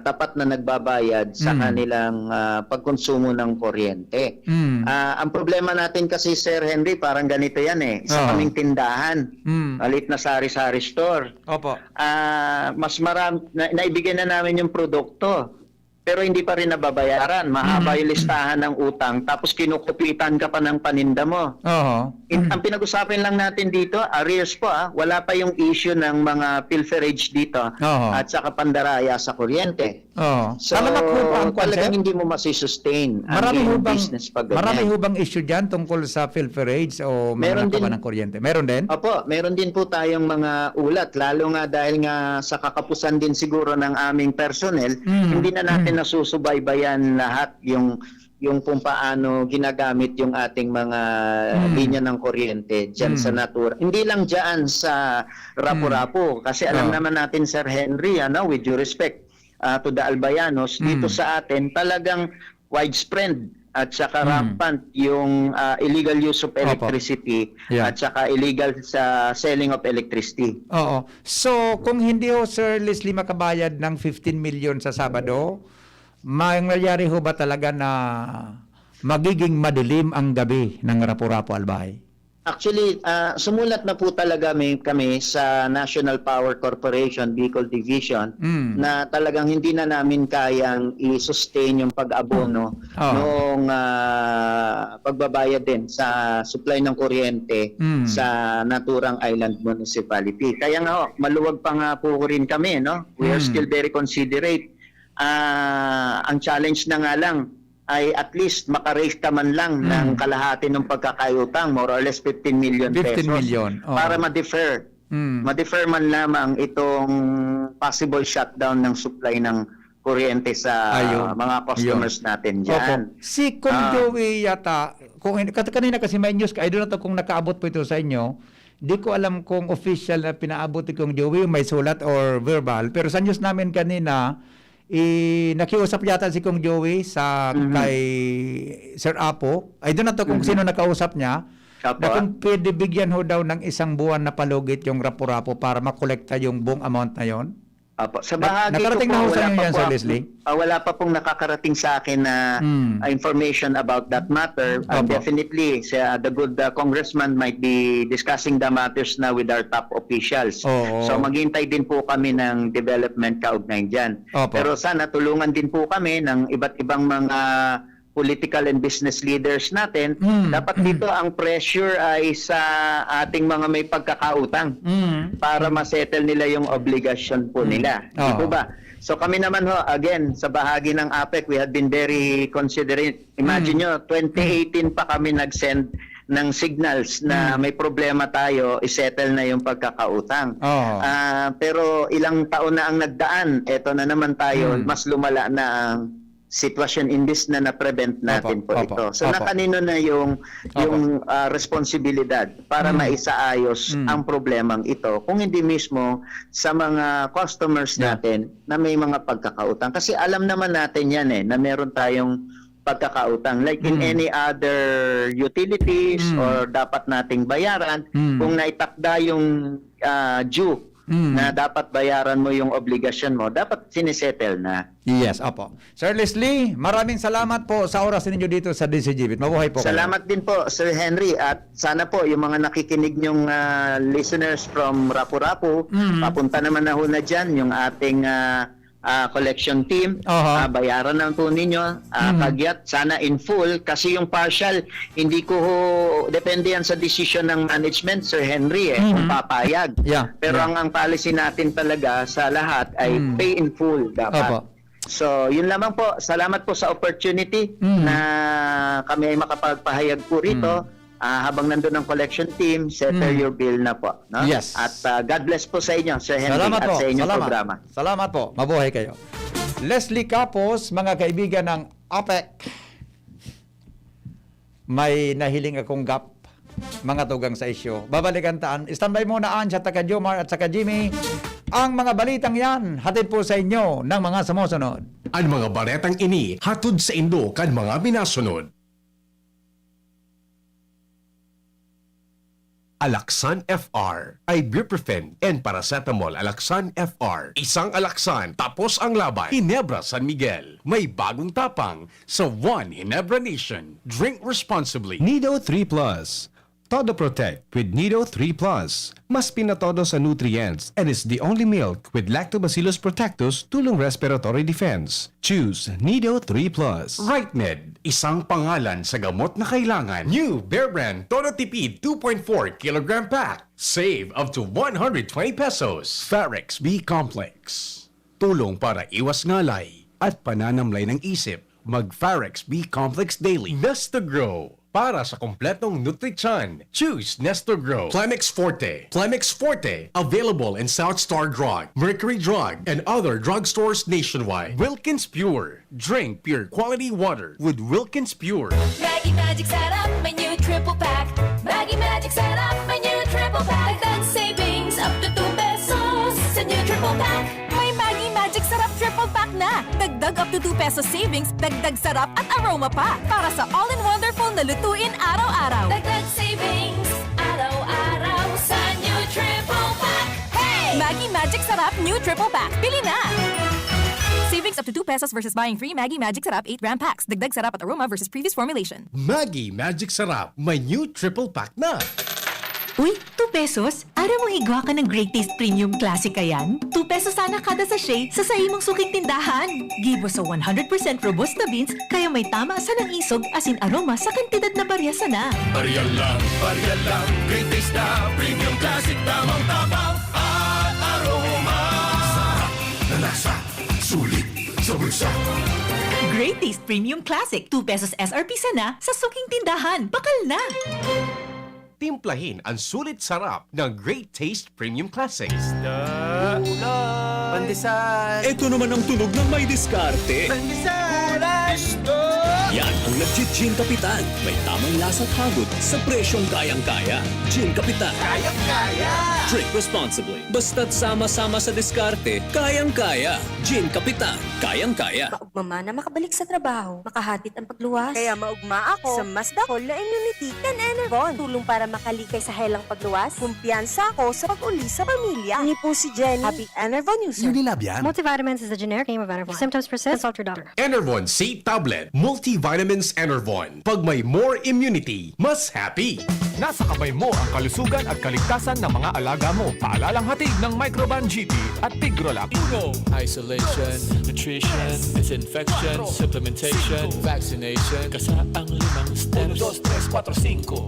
tapat na nagbabayad sa Mm. kanilang ah, pagkonsumo ng kuryente. Mm. Ah, ang problema natin kasi, Sir Henry, parang ganito yan eh. Isa Oo. kaming tindahan. Mm. Malit na sari-sari store. Opo. Ah, mas maram na, naibigay na namin yung produkto. Pero hindi pa rin nababayaran. Mahaba Mhm. yung listahan ng utang, tapos kinukupitan ka pa ng paninda mo. Oho. In, ang pinag-usapan lang natin dito, arrears po ah, wala pa yung issue ng mga pilferage dito Oho. at saka pandaraya sa kuryente. Oo. So, Talamak ho ba ang kwan, talagang sir? hindi mo masusustain ang Marami ho iyong bang, business pag ganyan. marami ho bang issue dyan tungkol sa pilferage o mga Meron nakawan din. ng kuryente? Meron din? Opo, meron din po tayong mga ulat, lalo nga dahil nga sa kakapusan din siguro ng aming personnel, Mm. hindi na natin Mm. nasusubaybayan lahat yung yung kung paano ginagamit yung ating mga Mm. linya ng kuryente diyan sa Mm. natura. Hindi lang diyan sa Rapu-Rapu, kasi alam Ah. naman natin, Sir Henry, ano, with due respect ah, to the Albayanos, dito Mm. sa atin, talagang widespread at saka Mm. rampant yung ah, illegal use of Opo. electricity Yeah. at saka illegal sa selling of electricity. Oo. So, kung hindi ho, Sir Leslie, makabayad ng fifteen million sa Sabado, mangyayari ho ba talaga na magiging madilim ang gabi ng Rapu-Rapu, Albay? Actually, ah, sumulat na po talaga may, kami sa National Power Corporation Bicol Division Mm. na talagang hindi na namin kayang i-sustain yung pag-abono Ah. noong ah, pagbabayad din sa supply ng kuryente Mm. sa naturang island municipality. Kaya nga ho, maluwag pa nga po rin kami, no? We are Mm. still very considerate. Ah, ang challenge na nga lang ay at least maka-raise ka man lang Mm. ng kalahati ng pagkakautang, more or less fifteen million Fifteen pesos, million, oo. para ma-defer. Mm. Ma-defer man lamang itong possible shutdown ng supply ng kuryente sa Ayun. mga customers Yun. natin Opo. dyan. Si Kong Ah. Joey yata, kung kat-, kanina kasi may news ka, I don't know kung nakaabot po ito sa inyo. Di ko alam kung official na pinaabot ni Kong Joey, may sulat or verbal. Pero sa news namin kanina, i-, nakiusap yata si Kong Joey sa Mhm. kay Sir Apo. I don't know kung Mhm. sino nakausap niya, Opo. na kung pwede bigyan ho daw ng isang buwan na palugit yung Rapu-Rapu para makolekta yung buong amount na yon. Opo. Sa Na-, bahagi nakarating ko na po, ho sa wala inyo pa yan, po Sir ak-, Leslie? ah, wala pa pong nakakarating sa akin na Hmm. ah, information about that matter. And Opo. definitely, siya, the good ah, congressman might be discussing the matters na with our top officials. Oo. So maghihintay din po kami ng development kaugnay dyan. Opo. Pero sana tulungan din po kami ng iba't ibang mga political and business leaders natin. Mm. Dapat dito ang pressure ay sa ating mga may pagkakautang Mm. para ma-settle nila yung obligasyon po Mm. nila. Di Oo. po ba? So kami naman ho, again, sa bahagi ng APEC, we have been very considerate. Imagine Mm. nyo, twenty eighteen pa kami nag-send ng signals na Mm. may problema tayo, isettle na yung pagkakautang. Oo. Ah, pero ilang taon na ang nagdaan, eto na naman tayo, Mm. mas lumala na ang sitwasyon imbis na na-prevent natin Opo, po opo, ito. So opo. nakanino na yung Opo. yung ah, responsibilidad para Mm. maisaayos Mm. ang problemang ito kung hindi mismo sa mga customers Yeah. natin na may mga pagkakautang? Kasi alam naman natin yan eh, na meron tayong pagkakautang. Like in Mm. any other utilities Mm. or dapat nating bayaran, Mm. kung naitakda yung ah, due Mm. na dapat bayaran mo yung obligasyon mo, dapat sinisettle na. Yes, opo. Sir Leslie, maraming salamat po sa oras ninyo dito sa D Z G B. Mabuhay po kayo. Salamat din po, Sir Henry, at sana po yung mga nakikinig nyong ah, listeners from Rapu-Rapu, Mm. papunta naman na ho na dyan yung ating ah, ah, collection team, Aha. ah, bayaran lang po ninyo, ah, Mhm. kagyat, sana in full, kasi yung partial, hindi ko ho, depende yan sa decision ng management, Sir Henry, eh, kung Mhm. papayag. Yeah, Pero yeah. ang, ang policy natin talaga sa lahat ay Mm. pay in full dapat. Opo. So, yun lamang po. Salamat po sa opportunity Mm. na kami ay makapagpahayag po rito. Mm. Ah, habang nandun ang collection team, settle Mm. your bill na po. No? Yes. At ah, God bless po sa inyo, Sir Henry, Salamat at po. sa inyong Salamat. programa. Salamat po. Mabuhay kayo. Leslie Capos, mga kaibigan ng APEC, may nahiling akong gap, mga tugang sa isyo. Babalikan taan. Standby muna, Ange at saka Jomar at saka Jimmy. Ang mga balitang yan, hatid po sa inyo ng mga sumusunod. An mga baretang ini hatod saindo kan mga minasunod. Alaxan F R, ibuprofen and paracetamol. Alaxan F R, isang Alaxan, tapos ang laban. Ginebra San Miguel, may bagong tapang sa One Ginebra Nation. Drink responsibly. Nido three Plus. Todo Protect with Nido three Plus. Mas pinatodo sa nutrients and is the only milk with Lactobacillus protectus tulong respiratory defense. Choose Nido three Plus. Rightmed, isang pangalan sa gamot na kailangan. New Bear Brand Todo Tipid two point four kilogram pack. Save up to one hundred twenty pesos. Farex B Complex. Tulong para iwas ngalay at pananamlay ng isip. Mag Farex B Complex Daily. Nesta Grow. Para sa kompletong nutrisyon, choose Nesta Grow. Clemix Forte. Clemix Forte. Available in South Star Drug, Mercury Drug, and other drugstores nationwide. Wilkins Pure. Drink pure quality water with Wilkins Pure. Maggi Magic Sarap, may new triple pack. Maggi Magic Sarap, may new triple pack. Dagdag savings up to two pesos sa new triple pack. May Maggi Magic Sarap triple pack na. Dagdag up to two pesos savings, dagdag sarap at aroma pa. Para sa all-in-wonderful na lutuin araw-araw. Dagdag savings, araw-araw sa new triple pack. Hey! Maggi Magic Sarap new triple pack. Bili na! Savings up to two pesos versus buying three Maggi Magic Sarap eight gram packs. Dagdag sarap at aroma versus previous formulation. Maggi Magic Sarap, may new triple pack na. Uy, two pesos? Aram mo igwa ka ng Great Taste Premium Classic kayan? Two pesos sana kada sachet sa saimong suking tindahan. Gibo sa one hundred percent Robusta beans, kaya may tama sa ng isog asin aroma sa kantidad na barya sana. Barya lang, barya lang, Great Taste na Premium Classic, tamang tabang at aroma. Sarap na lasa, sulit sa bulsa. Great Taste Premium Classic, two pesos S R P sana sa suking tindahan. Bakal na! Timplahin ang sulit sarap ng Great Taste Premium Classic. Pandesal. Ito naman ang tunog ng may diskarte. Pandesal. Yan ang nag-Gin Kapitan. May tamang lasa at hagod sa presyong kayang-kaya. Gin Kapitan. Kayang-kaya. Drink responsibly. Basta't sama-sama sa diskarte, kayang-kaya. Gin Kapitan. Kayang-kaya. Maugma man na makabalik sa trabaho, makahatid ang pagluwas. Kaya maugma ako sa mas dakol na immunity kan Enervon. Tulong para makalikay sa helang pagluwas. Kumpiyansa ako sa pag-uli sa pamilya. Ini po si Jenny, Happy Enervon user. Unilab yan. Multivitamins is the generic name of Enervon. If symptoms persist, consult your doctor. Enervon C Tablet. Multivitamins Enervon. Pag may more immunity, mas happy. Nasa kamay mo ang kalusugan at kaligtasan ng mga alaga mo. Paalalang hatid ng Microban G T at Tigrolac. Uno. Isolation, nutrition, disinfection, supplementation, vaccination. Kasaang limang steps. Uno, dos, tres, kuwatro, singko.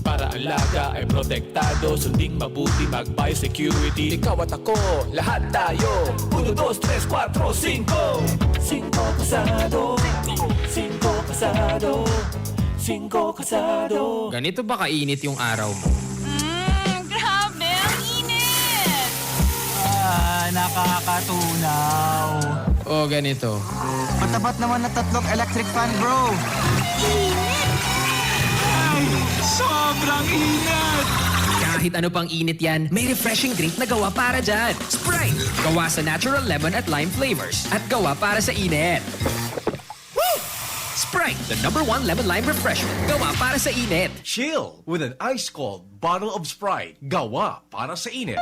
Para alaga ay protektado, sunding mabuti, mag-biosecurity. Ikaw at ako, lahat tayo. Uno, dos, tres, kuwatro, singko. Singko kasado. Singko kasado. Singko kasado. Ganito ba kainit yung araw mo? Mm, grabe, ang init! Ah, nakakatunaw. O ganito. Matapat naman na tatlong electric fan, bro. Init! Ay, sobrang init! Kahit ano pang init yan, may refreshing drink na gawa para dyan. Sprite! Gawa sa natural lemon at lime flavors. At gawa para sa init. Woo! Sprite, the number one lemon lime refreshment. Gawa para sa init. Chill with an ice-cold bottle of Sprite. Gawa para sa init.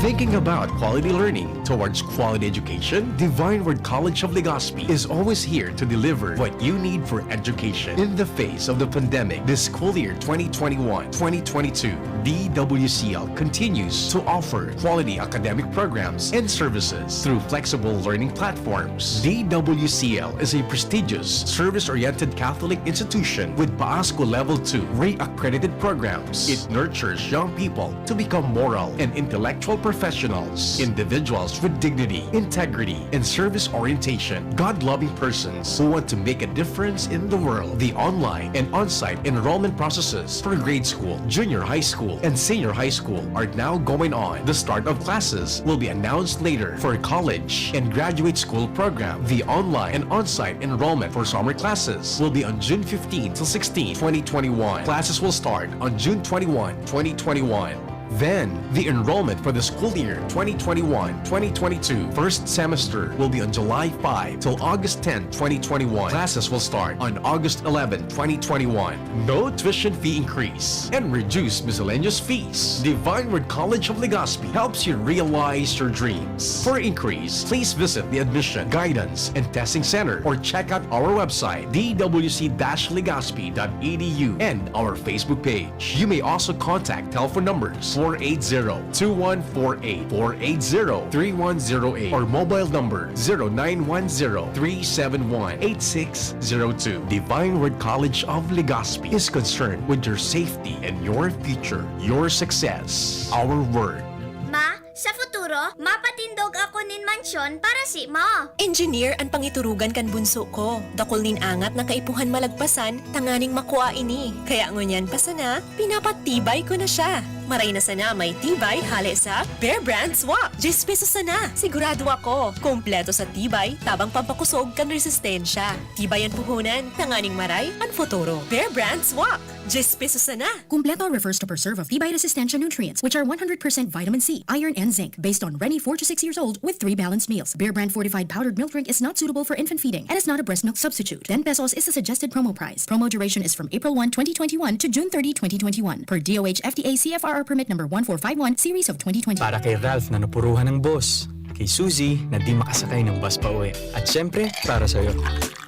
Thinking about quality learning towards quality education? Divine Word College of Legazpi is always here to deliver what you need for education. In the face of the pandemic, this school year twenty twenty-one twenty twenty-two, D W C L continues to offer quality academic programs and services through flexible learning platforms. D W C L is a prestigious, service-oriented Catholic institution with PAASCU Level two re-accredited programs. It nurtures young people to become moral and intellectual professionals, individuals with dignity, integrity, and service orientation, God-loving persons who want to make a difference in the world. The online and on-site enrollment processes for grade school, junior high school, and senior high school are now going on. The start of classes will be announced later. For college and graduate school program, the online and on-site enrollment for summer classes will be on June fifteen to sixteen, twenty twenty-one. Classes will start on June twenty-one, twenty twenty-one. Then, the enrollment for the school year twenty twenty-one twenty twenty-two first semester will be on July five till August ten, twenty twenty-one. Classes will start on August eleven, twenty twenty-one. No tuition fee increase and reduced miscellaneous fees. Divine Word College of Legazpi helps you realize your dreams. For inquiries, please visit the Admission, Guidance, and Testing Center or check out our website, d w c dash legazpi dot e d u, and our Facebook page. You may also contact telephone numbers four eight zero, two one four eight, four eight zero, three one zero eight, or mobile number zero nine one zero, three seven one, eight six zero two. Divine Word College of Legazpi is concerned with your safety and your future, your success. Our word. Ma, sa futuro, mapatindog ako nin mansyon para si mo. Engineer an pangiturugan kan bunso ko. Dakul nin angat na kaipuhan malagpasan tanganing makua ini. Kaya ngunyan pa sana, pinapatibay ko na siya. Maray na sana may tibay hale sa Bear Brand Swak. Diyes pesos sana. Sigurado ako, kompleto sa tibay, tabang pampakosog kan resistensya. Tibay an puhunan, tanganing maray an futuro. Bear Brand Swak. Diyes pesos sana. Kumpleto refers to preserve of tibay resistensya nutrients, which are one hundred percent vitamin C, iron, and zinc, based on Reni four to six years old with three balanced meals. Bear Brand fortified powdered milk drink is not suitable for infant feeding and is not a breast milk substitute. Ten pesos is the suggested promo price. Promo duration is from April one, twenty twenty-one to June thirty, twenty twenty-one, per D O H F D A C F R R permit number one four five one series of twenty twenty. Para kay Ralph na napuruhan ng boss, kay Suzy na di makasakay ng bus pa uwi, at syempre, para sa'yo.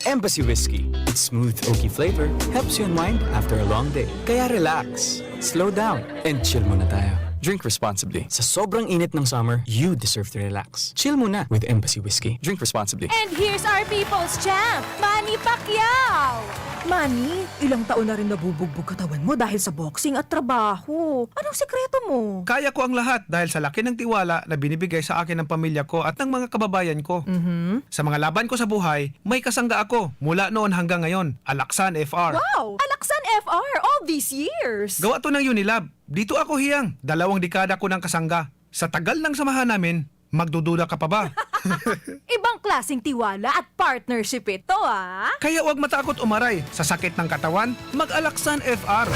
Embassy Whiskey. Its smooth, oaky flavor helps you unwind after a long day. Kaya relax, slow down, and chill muna tayo. Drink responsibly. Sa sobrang init ng summer, you deserve to relax. Chill muna with Embassy Whiskey. Drink responsibly. And here's our people's champ, Manny Pacquiao! Manny, ilang taon na rin nabubugbog katawan mo dahil sa boxing at trabaho. Anong sekreto mo? Kaya ko ang lahat dahil sa laki ng tiwala na binibigay sa akin ng pamilya ko at ng mga kababayan ko. Mhm. Sa mga laban ko sa buhay, may kasangga ako mula noon hanggang ngayon, Alaksan F R. Wow! Alaksan F R all these years! Gawa to ng Unilab. Dito ako hiyang, dalawang dekada ko ng kasangga. Sa tagal ng samahan namin, magdududa ka pa ba? Ibang klaseng tiwala at partnership ito, ah! Kaya huwag matakot umaray sa sakit ng katawan, mag-Alaksan F R.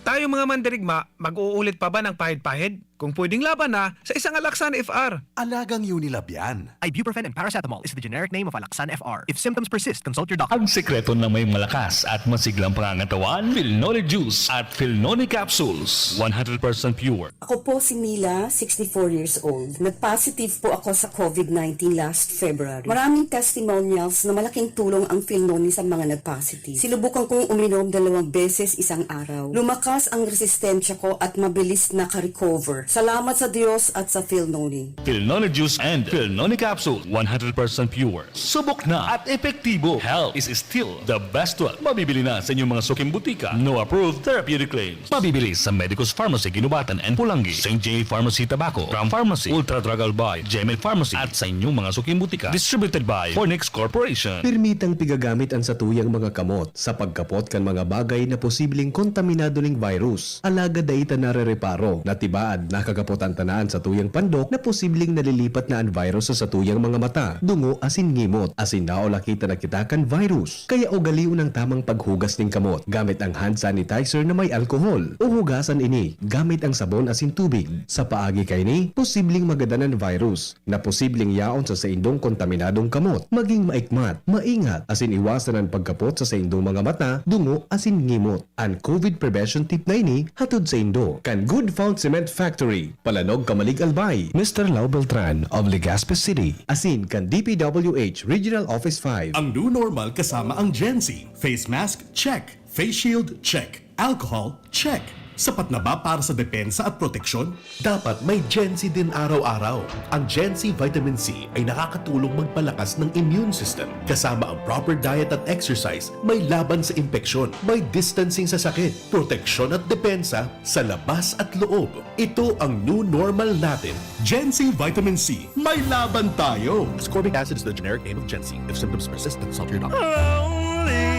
Tayong mga mandirigma, mag-uulit pa ba ng pahid-pahid? Kung pwedeng laban na sa isang Alaksan F R. Alagang Unilab yan. Ibuprofen and paracetamol is the generic name of Alaxan F R. If symptoms persist, consult your doctor. Ang sekreto ng may malakas at masiglang pangangatawan, Filnoni Juice at Filnoni Capsules, one hundred percent pure. Ako po si Mila, sixty-four years old. Nag-positive po ako sa covid nineteen last February. Maraming testimonials na malaking tulong ang Filnoni sa mga nag-positive. Sinubukan kong uminom dalawang beses isang araw. Lumakas ang resistensya ko at mabilis naka-recover. Salamat sa Diyos at sa Filnoni. Filnoni Juice and Filnoni Capsule, one hundred percent pure. Subok na at epektibo. Health is still the best wealth. Mabibili na sa inyong mga suking butika. No approved therapeutic claims. Mabibili sa Medicus Pharmacy, Guinobatan and Pulangi, Saint J Pharmacy, Tabaco, Ram Pharmacy, Ultra Drug Albay, Gmail Pharmacy, at sa inyong mga suking butika. Distributed by Fornix Corporation. Pirmitang pigagamit an satuyang mga kamot sa pagkapot kan mga bagay na posibleng kontaminado ning virus. Alagad dai ta narereparo na tibaad nakakapot an tanaan satuyang pandok na posibleng nalilipat na an virus sa satuyang mga mata, dungo asin ngimot, asin naulaki ta na kita kan virus. Kaya ugalion ang tamang paghugas nin kamot gamit ang hand sanitizer na may alcohol, o hugasan ini gamit ang sabon asin tubig. Sa paagi kaini, posibleng magadan an virus na posibleng yaon sa saindong kontaminadong kamot. Maging maikmat, maingat, asin iwasan an pagkapot sa saindong mga mata, dungo, asin ngimot. An covid prevention tip na ini hatod saindo kan Good Found Cement Factory. Palanog, Camalig, Albay. Mister Lau Beltran of Legazpi City. Asin kan D P W H Regional Office five. Ang new normal kasama ang Gen Z. Face mask, check. Face shield, check. Alcohol, check. Sapat na ba para sa depensa at proteksyon? Dapat may Gen Z din araw-araw. Ang Gen Z Vitamin C ay nakakatulong magpalakas ng immune system. Kasama ang proper diet at exercise, may laban sa impeksyon, may distancing sa sakit, proteksyon at depensa sa labas at loob. Ito ang new normal natin. Gen Z Vitamin C, may laban tayo! Ascorbic acid is the generic name of Gen Z. If symptoms persist, consult your doctor. Lonely,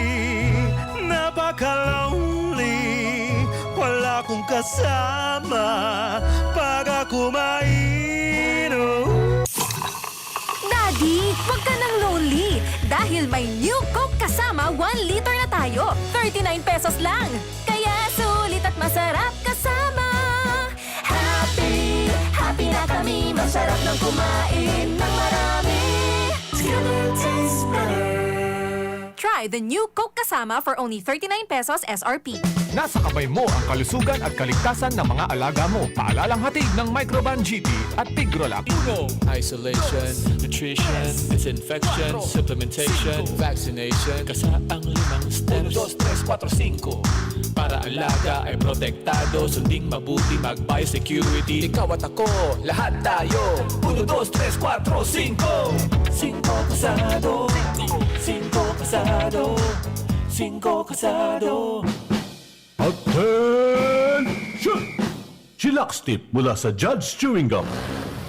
napaka-lonely. Wala kong kasama pag ako mainom. Daddy, wag ka nang lonely. Dahil may new Coke kasama one liter na tayo. Thirty-nine pesos lang. Kaya sulit at masarap kasama. Happy, happy na kami. Masarap ng kumain ng marami. Together tastes better. Try the new Coke Kasama for only thirty-nine pesos S R P. Nasa kamay mo ang kalusugan at kaligtasan ng mga alaga mo. Paalalang hatid ng Microban G P at Tigrolac. Uno, isolation, nutrition, disinfection, supplementation, vaccination. Kasa ang limang steps. Uno, dos, tres, kuwatro, singko. Para alaga ay protektado, sunding mabuti, mag-biosecurity. Ikaw at ako, lahat tayo. Uno, dos, tres, kuwatro, singko. Singko kasado. Singko kasado. Singko kasado. Attention! Chillax Tip mula sa Judge Chewing Gum.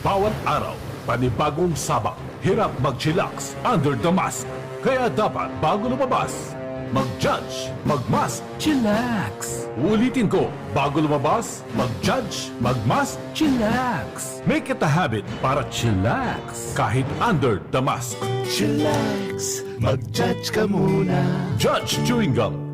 Bawat araw, panibagong sabak. Hirap mag-chillax under the mask. Kaya dapat bago lumabas, mag-judge, mag-mask, chillax. Uulitin ko, bago lumabas, mag-judge, mag-mask, chillax. Make it a habit para chillax kahit under the mask. Chillax, mag-judge ka muna. Judge Chewing Gum.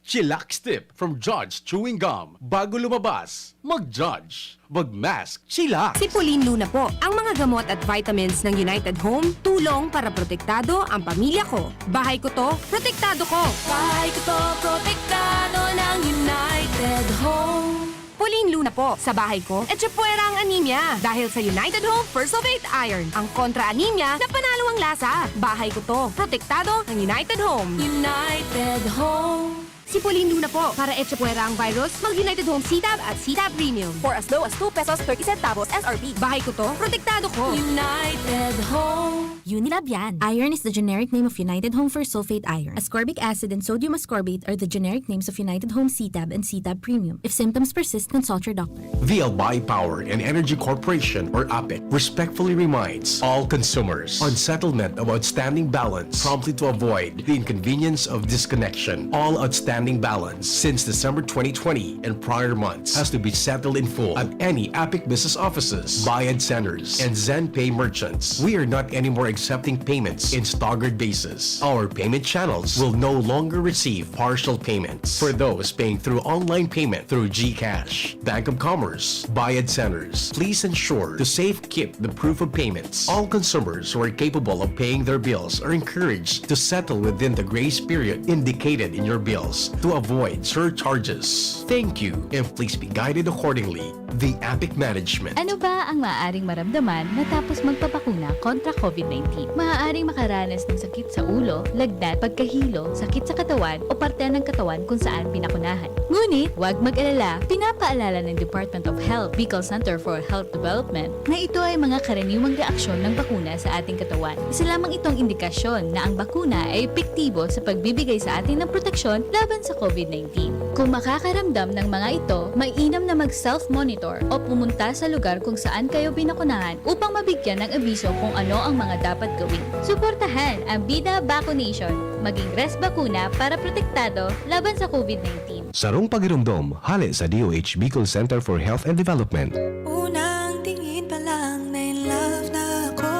Chillax Tip from Judge Chewing Gum. Bago lumabas, mag-judge, mag-mask, chillax. Sipulin Luna po. Ang mga gamot at vitamins ng United Home, tulong para protektado ang pamilya ko. Bahay ko to, protektado ko. Bahay ko to, protektado ng United Home. Pauline Luna po. Sa bahay ko, etchepuera ang anemia. Dahil sa United Home First of Eight Iron, ang kontra anemia na panalo ang lasa. Bahay ko to. Protektado ang United Home. United Home. Si Pauline Luna po. Para etchepuera ang virus, mag United Home C-Tab at C-Tab Premium. For as low as two pesos thirty centavos S R P. Bahay ko to. Protektado ko. United Home. Unilab yan. Iron is the generic name of United Home First Sulfate Iron. Ascorbic acid and sodium ascorbate are the generic names of United Home C-Tab and C-Tab Premium. If symptoms persist, consult your doctor. The Albay Power and Energy Corporation, or APEC, respectfully reminds all consumers on settlement of outstanding balance promptly to avoid the inconvenience of disconnection. All outstanding balance since December twenty twenty and prior months has to be settled in full at any APEC business offices, Bayad Centers, and ZenPay merchants. We are not anymore accepting payments in staggered basis. Our payment channels will no longer receive partial payments. For those paying through online payment through GCash, Bank of Commerce, Bayad Centers, please ensure to safekeep the proof of payments. All consumers who are capable of paying their bills are encouraged to settle within the grace period indicated in your bills to avoid surcharges. Thank you, and please be guided accordingly. The APEC Management. Ano ba ang maaaring maramdaman matapos magpabakuna kontra COVID nineteen? Maaaring makaranas ng sakit sa ulo, lagnat, pagkahilo, sakit sa katawan o parte ng katawan kung saan binakunahan. Ngunit, huwag mag-alala, pinapaalala ng Department of Health, Bicol Center for Health Development, na ito ay mga karaniwang reaksyon ng bakuna sa ating katawan. Isa lamang itong indikasyon na ang bakuna ay epektibo sa pagbibigay sa atin ng proteksyon laban sa COVID nineteen. Kung makakaramdam ng mga ito, mainam na mag-self-monitor o pumunta sa lugar kung saan kayo binakunahan upang mabigyan ng abiso kung ano ang mga dapat gawin. Suportahan ang Bida Vaccination. Maging res bakuna para protektado laban sa COVID nineteen. Sarong pagiromdom, hale sa D O H Bicol Center for Health and Development. Unang tingin pa lang na in love na ako.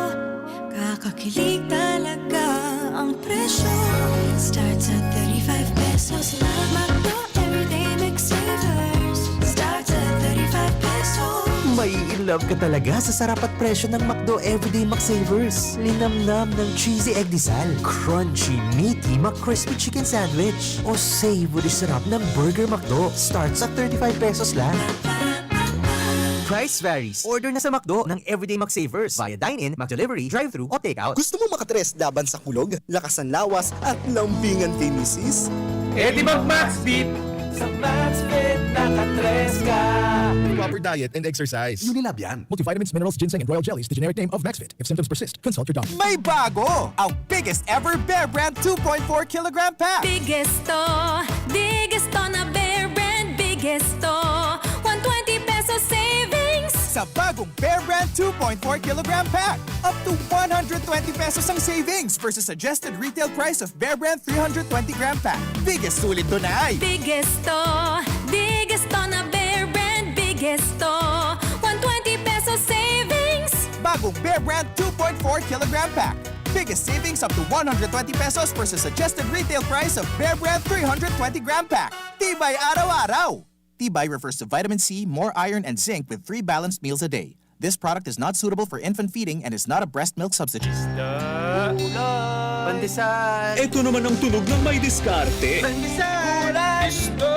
Kakakilig talaga ang presyo. Starts at thirty-five pesos lang. McDo Everyday McSavers. Starts at thirty-five pesos. Mai-in love ka talaga sa sarap at presyo ng McDo Everyday McSavers. Linamnam ng cheesy egg disal, crunchy, meaty McCrispy chicken sandwich, o savory sarap ng Burger McDo. Starts at thirty-five pesos lang. Price varies. Order na sa McDo ng Everyday McSavers via dine-in, McDelivery, drive-thru o takeout. Gusto mo makatres laban sa kulog, lakas ng lawas at lambingan kay misis? Eh di mag Maxfit! Sa Maxfit, nakatres ka. Proper diet and exercise. Unilab yan. Multivitamins, minerals, ginseng, and royal jellies, the generic name of Maxfit. If symptoms persist, consult your doctor. May bago! Ang biggest ever Bear Brand two point four kilogram pack! Biggest to, biggest to na Bear Brand, biggest to. One twenty pesos savings! Sa bagong Bear Brand two point four kilogram pack, up to one hundred twenty pesos ang savings versus suggested retail price of Bear Brand three hundred twenty gram pack. Biggest sulit doon ay! Biggest to, biggest to na Bear Brand, biggest to. One twenty pesos savings! Bagong Bear Brand two point four kilogram pack. Biggest savings up to one hundred twenty pesos versus suggested retail price of Bear Brand three hundred twenty gram pack. Tibay araw-araw! Tibay refers to vitamin C, more iron, and zinc with three balanced meals a day. This product is not suitable for infant feeding and is not a breast milk substitute. Pandesal. Ito naman ang tunog ng may diskarte. Pandesal. Isto.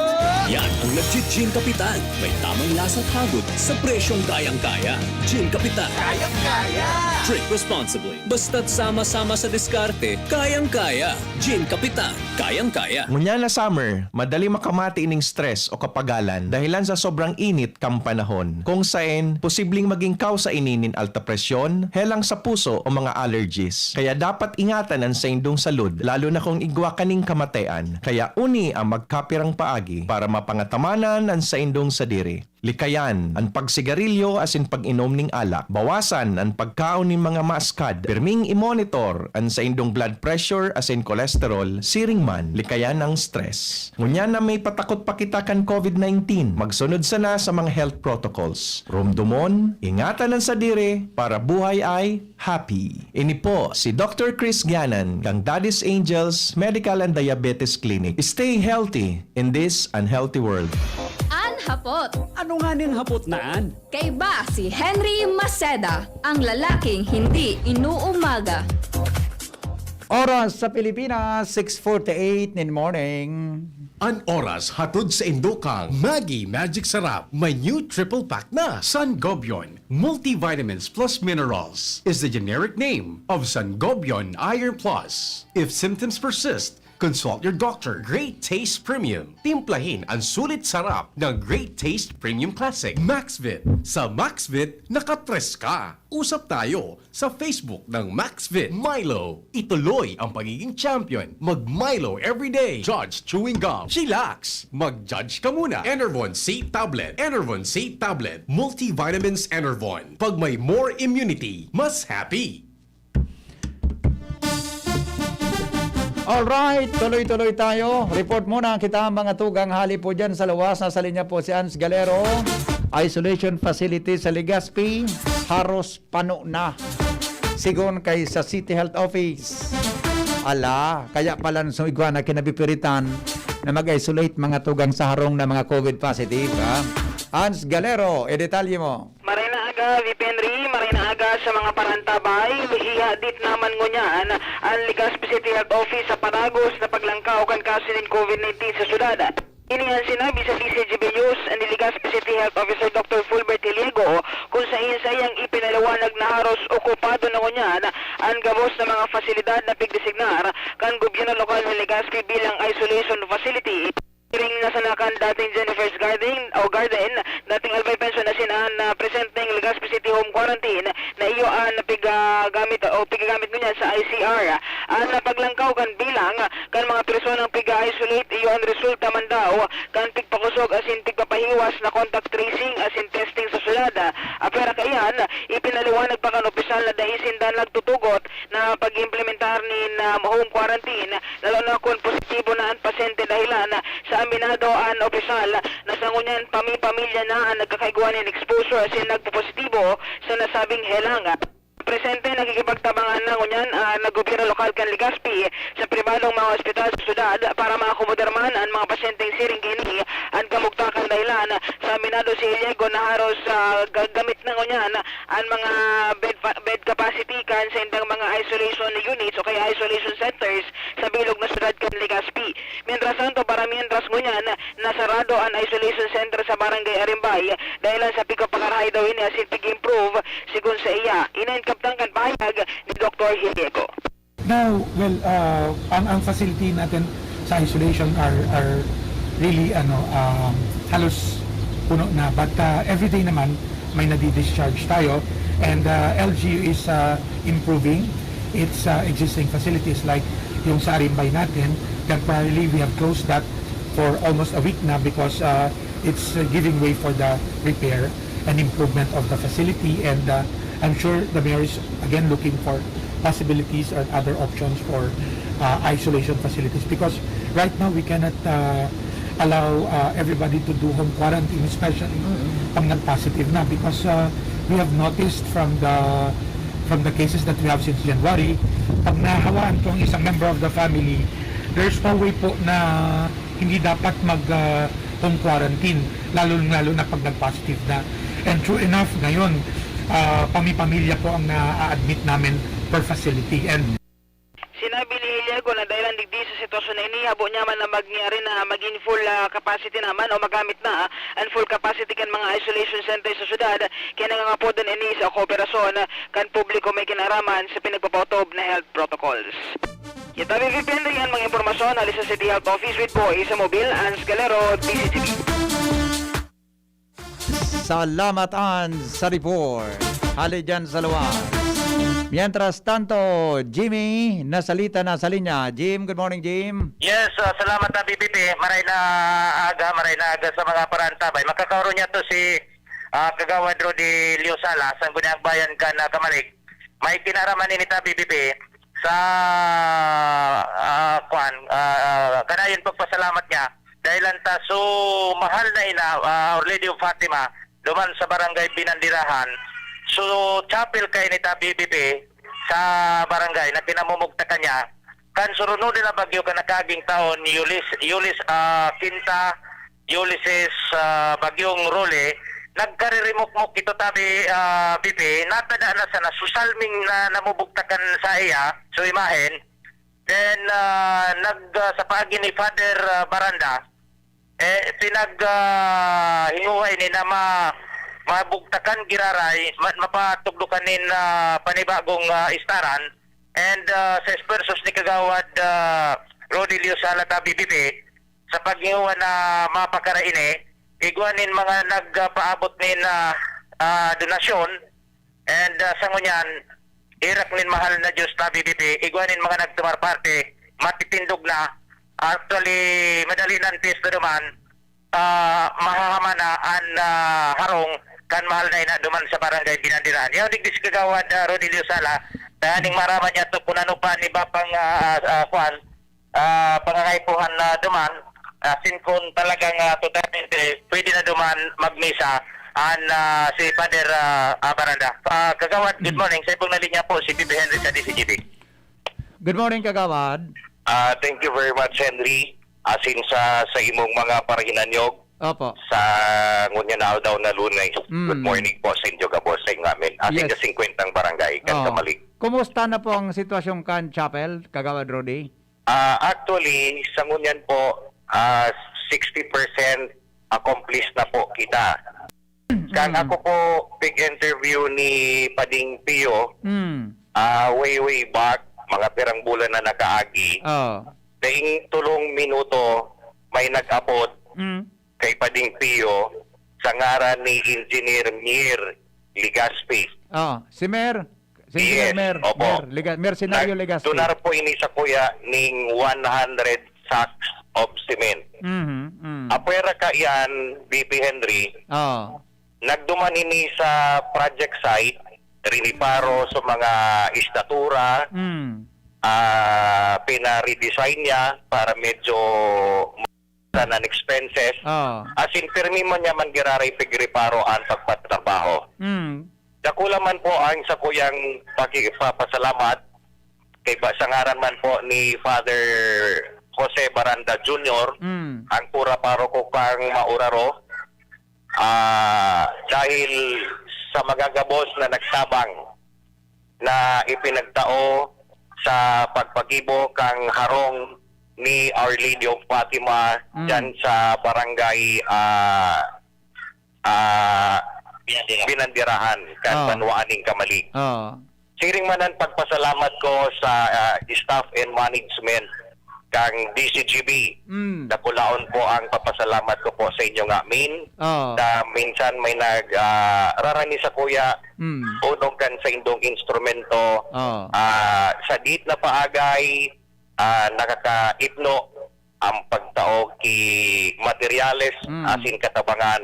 Yan ang nagji-Gin Kapitan. May tamang lasa at hagod sa presyong kayang-kaya. Gin Kapitan. Kayang-kaya. Drink responsibly. Basta't sama-sama sa diskarte, kayang-kaya. Gin Kapitan. Kayang-kaya. Ngunyan na summer, madali makamati ining stress o kapagalan dahilan sa sobrang init kan panahon. Kung saen, posibleng maging kausa ini nin alta presyon, helang sa puso o mga allergies. Kaya dapat ingatan an saindong salud, lalo na kung igwa kaning kamatean. Kaya uni ang magkapirang paagi para mapangatamanan an saindong sadiri. Likayan an pagsigarilyo asin pag-inom nin alak. Bawasan an pagkaon nin mga maaskad. Pirming i-monitor an saindong blood pressure asin cholesterol siring man likayan an stress. Ngunyan na may patakot pa kita kan COVID nineteen, magsunod sana sa mga health protocols. Rumdomon, ingatan an sadiri para buhay ay happy. Ini po si Doctor Chris Ganan kan Daddy's Angels Medical and Diabetes Clinic. Stay healthy in this unhealthy world. An hapot. Ano nganing hapot na an? Kaiba si Henry Maceda, ang lalaking hindi inuumaga. Oras sa Pilipinas, six forty-eight nin morning. An oras hatod saindo kan Maggi Magic Sarap. May new triple pack na. Sangobion Multivitamins Plus Minerals is the generic name of Sangobion Iron Plus. If symptoms persist, consult your doctor. Great Taste Premium. Timplahin ang sulit sarap ng Great Taste Premium Classic. Maxvit. Sa Maxvit, nakatres ka. Usap tayo sa Facebook ng Maxvit. Milo, ituloy ang pagiging champion. Mag Milo everyday. Judge chewing gum. Chillax, mag-judge ka muna. Enervon C Tablet. Enervon C Tablet. Multivitamins Enervon. Pag may more immunity, mas happy. Alright, tuloy-tuloy tayo. Report muna kita, mga tugang, hali po dyan sa luwas. Nasa linya po si Ans Galero. Isolation facility sa Legazpi, haros pano na. Sigon kay sa City Health Office. Ala, kaya pala sa igwa na kinabipiritan na mag-isolate mga tugang sa harong na mga COVID positive, ha? Ans Galero, idetalye mo. Maray na aga, V P Henry, maray na aga sa mga parantabay. Hihadit naman ngunyan an Legazpi City Health Office sa padagos na paglangkaw kan kaso nin COVID nineteen sa syudad. Ini an sinabi sa D Z G B News ni Legazpi City Health Officer Doctor Fulbert Hiliego, kung saen saiyang ipinaliwanag na haros okupado na ngunyan an gabos na mga fasilidad na pigdesignar kan gobyerno lokal nin Legazpi bilang isolation facility. Siring na sana kan dating Jennifer's Garden o Garden, dating Albay Pension asin an, ah, presenteng Legazpi City Home Quarantine na iyo an pigagamit o pigagamit ngunyan sa I C R. An, ah, paglangkaw kan bilang kan mga personang piga-isolate iyo an resulta man daw kan pigpakusog asin pigpapahiwas na contact tracing asin testing sa syudad. Apwera kaiyan, ipinaliwanag pa kan opisyal na dai sinda nagtutugot na pag-implementar nin, ah, home quarantine, lalo na kun positibo na an pasyente dahilan sa aminado an opisyal na sa ngunyan pami-pamilya na an nagkakaigwa nin exposure asin nagpopositibo sa nasabing helang. Presente, nakikipagtabangan na ngunyan an gobyerno lokal kan Legazpi sa pribadong mga ospital sa syudad para maakomodar man an mga pasyenteng siring kaini an kamugtakan dahilan sa aminado si Hiliego na haros, ah, gagamit na ngunyan an mga bed fa-, bed capacity kan saindang mga isolation units o kaya isolation centers sa bilog na syudad kan Legazpi. Mientras tanto, para mientras ngunyan, nasara Ado an isolation center sa Barangay Arimbay, dahilan sa pigpapakarahay daw ini asin pig-improve, sigon sa iya. Ini an kabtang kan pahayag ni Doktor Hiliego. Now, well, uh, ang, ang facility natin sa isolation are, are really, ano, um, halos puno na. But, uh, everyday naman, may nadi-discharge tayo. And, uh, L G U is, uh, improving its, uh, existing facilities, like yung sa Arimbay natin. Temporarily, we have closed that for almost a week na because, uh, it's, uh, giving way for the repair and improvement of the facility. And, uh, I'm sure the mayor is again looking for possibilities or other options for, uh, isolation facilities, because right now we cannot, uh, allow, uh, everybody to do home quarantine, especially pag nag-positive na, because, uh, we have noticed from the, from the cases that we have since January, pag nahawaan po ang isang member of the family, there's no way po na hindi dapat mag, uh, home quarantine, lalo-lalo na pag nag-positive na. And true enough, ngayon, uh, pami-pamilya po ang na-admit namin per facility. And Sinabi ni Hiliego na dahilan digdi sa sitwasyon na ini, habo niya man na mangyari na magin full, ah, capacity naman o magamit na, ah, an full capacity kan mga isolation center sa syudad, kaya nangangapod na ini sa kooperasyon kan publiko may kinaraman sa pinagpapaotob na health protocols. Kita, Vivi Penry, an mga impormasyon hali sa City Health Office with Boy sa Mobil, Ans Calero, D Z T V. Salamat, Ans, sa report. Hali dyan sa luwas. Mientras tanto, Jimmy, nasalita na sa linya. Jim, good morning, Jim. Yes, ah, salamat na B P P. Maray na aga, maray na aga sa mga parantabay. Makakauro niya to si ah, Kagawad Rudy Liosala, sa Guniang Bayan kan, ah, Camalig. May kinaraman ini ta B P P sa, ah, kwan, ah, kanayon pagpasalamat niya. Dahil lang ta, so, mahal na ina, ah, Our Lady of Fatima, duman sa Barangay Binandirahan. So, chapel kay ni ta B P P sa barangay na kinamumugtakan niya. Kan surunod na bagyo kan nakaaging taon, Yulis, Yulis, ah, Quinta, Ulysses, ah, Bagyong Rolly, nagkaririmukmok ito tabi, ah, B P, natada na sana susalming na namubugtakan sa iya, so imahen. Then, ah, nag, ah, sa paagi ni Father, ah, Baranda, eh, pinag, ah, hinguha ini na ma-, mabugtakan giraray, ma-, mapatugdokan nin, ah, panibagong, ah, istaran. And, ah, sa esfuerzos ni Kagawad, ah, Rudy Liosala ta B P P, sa paghinguha na mapakara ini, igwa nin mga nagpaabot nin, ah, ah, donasyon, and, ah, sa ngunyan, irak nin mahal na Diyos ta B P P, igwa nin mga nagtumar parte, matitindog na. Actually, madali na an piyesta duman, ah, mahahaman na an, ah, harong kan mahal na ina duman sa Barangay Binandirahan. Yaw digdi si Kagawad, ah, Rodilio Sala, tanganing maraman niya to kun ano pa an iba pang, ah, ah, kwan, ah, pangangaipuhan na duman, asin kun talagang, ah, totalmente pwede na duman magmisa an, ah, si Father, ah, ah, Baranda. Ah, Kagawad, good morning. Sa ibong na linya po, si P P Henry sa D C G B. Good morning, Kagawad. Ah, thank you very much, Henry. Asin sa, sa imong mga parahinanyog Opo. sa ngunyan na aldaw na Lunes. Mm. Good morning po sa inyo gabos sa ingamin. Asin Yes. sa singkwentang barangay, kan Oh. Camalig. Kumusta na po ang sitwasyon kan chapel, Kagawad Rudy? Ah, actually, sa ngunyan po, ah, sixty percent accomplished na po kita. Kan Mm. ako po pig-interview ni Pading Pio, Mm. ah, way, way back, mga pirang bulan na nakaagi, Oh. daing tulong minuto, may nag-apod Mm. kay Pading Pio sa ngaran ni Engineer Mier Legaspi. Oh, si Mer, si Engineer Yes, Mer, opo. Mer, Lega, Mercenario Nag-, Legaspi. Donar po ini sa kuya ning one hundred sacks of cement. Mhm, mm. Apwera ka yan, B P Henry, Oh. nagduman ini sa project site, riniparo sa mga estatura, Mm. ah, pina-redesign niya para medyo an expenses. Oh. Asin pirmi man niya man giraray pigriparo an pagpatrabaho. Mm. Dakula man po ang sakuyang pakipapasalamat kay ba, sa ngaran man po ni Father Jose Baranda Junior, Mm. ang kura paroko kang Mauraro, ah, dahil sa magagabos na nagtabang na ipinagtao sa pagpagibo kang harong ni Our Lady of Fatima Mm. dyan sa barangay, ah, ah, Binandirahan. Binandirahan, kan Oo. Banwaan nin Camalig. Oo. Siring man ang pagpasalamat ko sa, ah, staff and management kang D C G B. Mm. Dakulaon po ang papasalamat ko po sa inyo nga, Min, Oo. na minsan may nag, ah, rarani sa kuya, Mm. unog kan sa indong instrumento, Oo. ah, sa diit na paagay, ah, nakakaipno ang pagtao ki materyales Mm. asin katabangan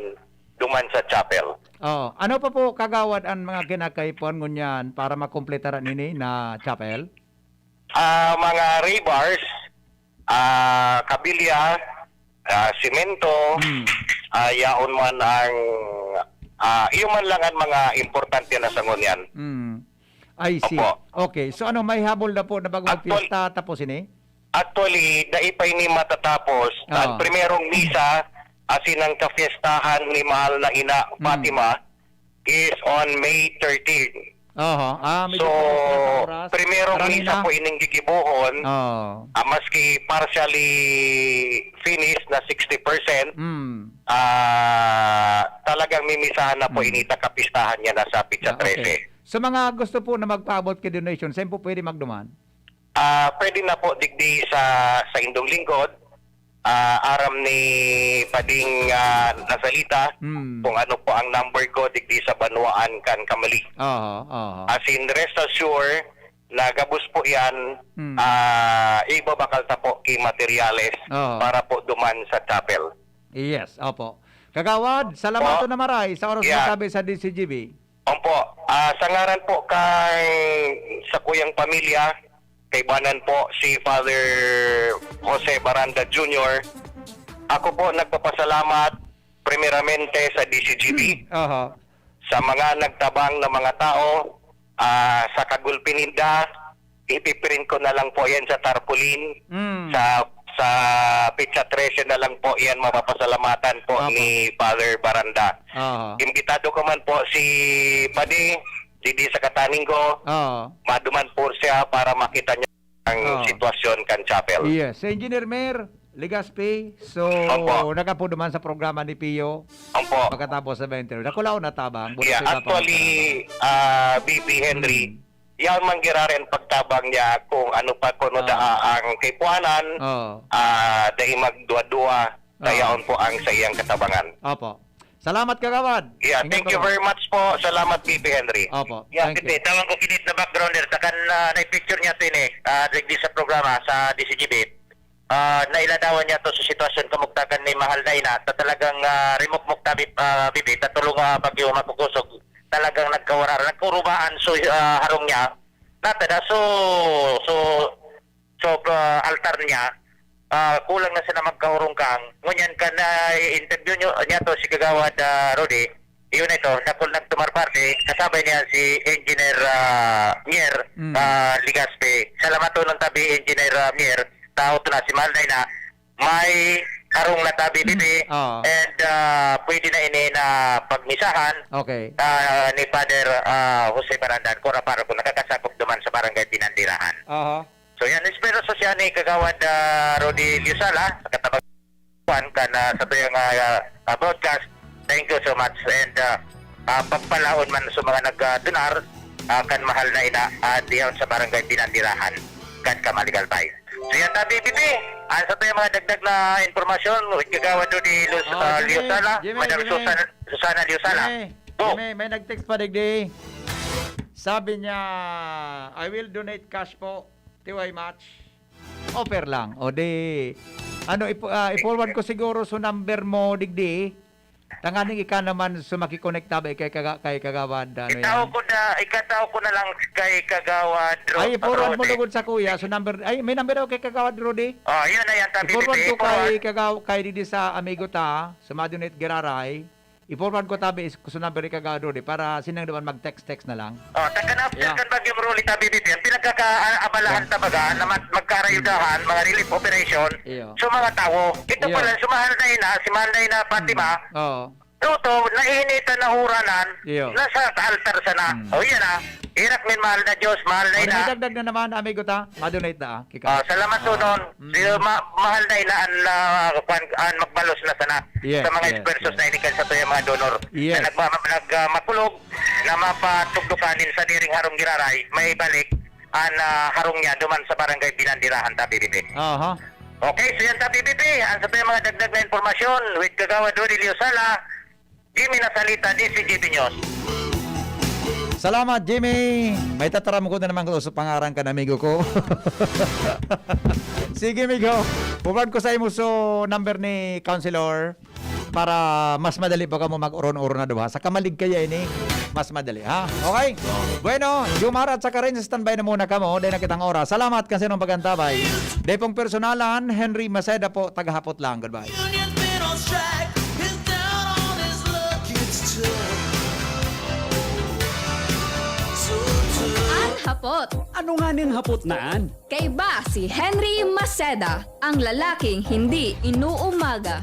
duman sa chapel. Oo. Ano pa po, Kagawad, ang mga kinakaipuhan ngunyan para makumpletar nini na chapel? Ah, mga rebars, ah, kabilya, ah, semento, Hmm. ah, yaon man ang, ah, iyo man lang ang mga importante na sa ngunyan. Hmm. I see. Opo. Okay. So ano, may habol na po na bago Actual- magpiyesta tapos ini? Actually, dai pa ini matatapos. Oo. Ang primerong misa, asin ang kapiestahan ni Mahal na Ina Hmm. Fatima, is on May thirteen. Oho. Ah, medyo So, pares na sa oras. Primerong Karami misa na. po ining gigibohon, Oo. ah, maski partially finished na sixty percent, Hmm. ah, talagang mimisahan na po Hmm. ini, ta kapistahan niya na sa petsa Ah, okay. trese. Sa mga gusto po na magpaabot ki donation, saan po pwede magduman? Ah, pwede na po digdi sa, sa indong lingkod, ah, aram ni Pading, ah, Nazalita, Hmm. kung ano po ang number ko digdi sa banwaan kan Camalig. Oho, oho. As in, rest assured na gabos po yan, Hmm. ah, ibabakal ta po ki materyales Oo. para po duman sa chapel. Yes, opo. Kagawad, salamat Po. na maray sa oras Yeah. na tabi sa D C G B. Opo. Ah, sa ngaran po kay, sa kuyang pamilya, kaibanan po si Father Jose Baranda Junior, ako po nagpapasalamat primeramente sa D C G B, Aha. sa mga nagtabang na mga tao, ah, sa kagulpi ninda, ipiprint ko na lang po yan sa tarpaulin. Mm. Sa, sa petsa trese na lang po yan mapapasalamatan po Opo. ni Father Baranda. Aha. Imbitado ko man po si Padi, didi sa Kataninggo, Oo. maduman po siya para makita niya ang Oo. sitwasyon kan chapel. Yes. Si Engineer Mer Legaspi, so, Opo. nagapo naman sa programa ni Pio Opo. pagkatapos sa interview. Dakulaon na tabang. Buti Yeah, sa actually, ah, B P Henry, Mm. yaon man giraray an pagtabang niya kung ano pa kuno Oo. daa ang kaipuhanan, Oo. ah, dai magduwa-duwa, Oo. yaon po ang sa iyang katabangan. Opo. Salamat, Kagawad. Yeah, Ingat thank you po. very much po. Salamat, B P Henry. Opo. Yeah, Thank Pipi, you. tawag ko kinit na backgrounder. Sa kan, ah, na-picture niya to ini, ah, digdi sa programa sa D C G B. Ah, nailadawan niya to sa sitwasyon kamugtakan ni Mahal na Ina. Ta talagang, ah, rimukmok tabi, ah, Bibi, tatulong, ah, bagyo makukusog. Talagang nagkawara-, nagkurubaan so, ah, harong niya. Natada, so, so, so, ah, altar niya. Ah, kulang na sana magkaurungkang. Ngunyan kan, ah, i-interview nyo, niya to si Kagawad, ah, Rudy. Yun ito, dakul nagtumar parte, kasabay niya si Engineer, ah, Mier, Mm. ah, Legaspi. Salamaton tabi, Engineer, ah, Mier, tao to na si Mahal na Ina, may harong na tabi didi, Oo. and, ah, pwede na ini na pagmisahan, Okay. ah, ni Father, ah, Jose Barandan, kora paroko, nakakasakop duman sa Barangay Pinandirahan. Aha. So yan, espero sa siya ni Kagawad, ah, Rudy Liusala, sa katabang kan, ah, sa tuyang, ah, ah, broadcast. Thank you so much. And, ah, ah, pagpalaon man sa mga nag, ah, donar, ah, kan Mahal na Ina, ah, diyan sa Barangay Pinandirahan, kan Camalig, Albay. So yan tabi, Bibi. Ang sa tuyang mga dagdag na impormasyon, with Kagawad Rudy Lus-, Ah, ah, Jimmy, Liusala, Jimmy, Madam Jimmy. Susana, Susana Liusala. Jimmy, Go. Jimmy, may nag-text pa digdi. Sabi niya, "I will donate cash po, T Y Match." Offer lang. O di, ano, ipo-, ah, i-forward ko siguro sa number mo, digdi. Tanganing ika naman sa makikonekta ba kay kaga-, kay Kagawad, ano Itao yan? ko na, ikatao ko na lang kay Kagawad Ro-, Ay, i-forward mo Rode. lugod sa kuya. So, number, ay, may number ako kay Kagawad Rudy. Oh, yun na yan, tabi, I-forward bibi, ko kay i-forward. Kagaw-, kay digdi sa amigo ta, sa Madonate Giraray. I-forward ko tabi is, sa number ni Kagawad Rudy para sinang naman mag-text-text na lang. Oh, taga na after Yeah. kan Bagyong Rolly tabi, bibi. Ang pinagkakaabalahan Yeah. tabaga na mag-, magkarayudahan, Mm. mga relief operation, Iyo. sa mga tawo. Ito Iyo. pala, si Mahal na Ina, si Mahal na Ina Fatima, Mm. Oo. Tuto, nainitan na uranan, Iyo. nasa altar sana. Hmm. O, yan ah. Irak min mahal na Diyos, mahal na Ano ina. may dagdag na naman, amigo ta? Madonate na, ah. Kika. Ah, salamat, Ah, Tunon. mm. Di, ma-, mahal na ina an, ah, kwan, an magbalos na sana Yes, sa mga yes, esfuerzos yes. na inikan sa tuya mga donor Yes. na nagma-, nag, ah, makulog na mapatugdukan nin sadiring harong giraray, may balik an, ah, harong niya duman sa barangay Binandirahan, ta, B B P. Aha. Okay, so yan ta, B B P. An sa tuya mga dagdag na impormasyon with Kagawad Rudy Liosala, Jimmy Nasalita, D C G B News. Salamat, Jimmy. May tataram ko na naman ko sa pangaran kan amigo ko. Sige, amigo. Forward ko sa imo so number ni Councilor para mas madali pa kamo mag-oron-oron na duha. Sa kamalig kaya ini, mas madali, ha? Okay? Bueno, Jomar at saka Renz, standby na muna kamo. Dahil na kitang oras. Salamat kasi nung pagantabay. Depong personalan, Henry Maceda po, tagahapot lang. Goodbye. Union been on strike, he's down on his luck, it's tough. So tough. An hapot. Ano nga ning hapot na an? Kaiba si Henry Maceda, ang lalaking hindi inuumaga.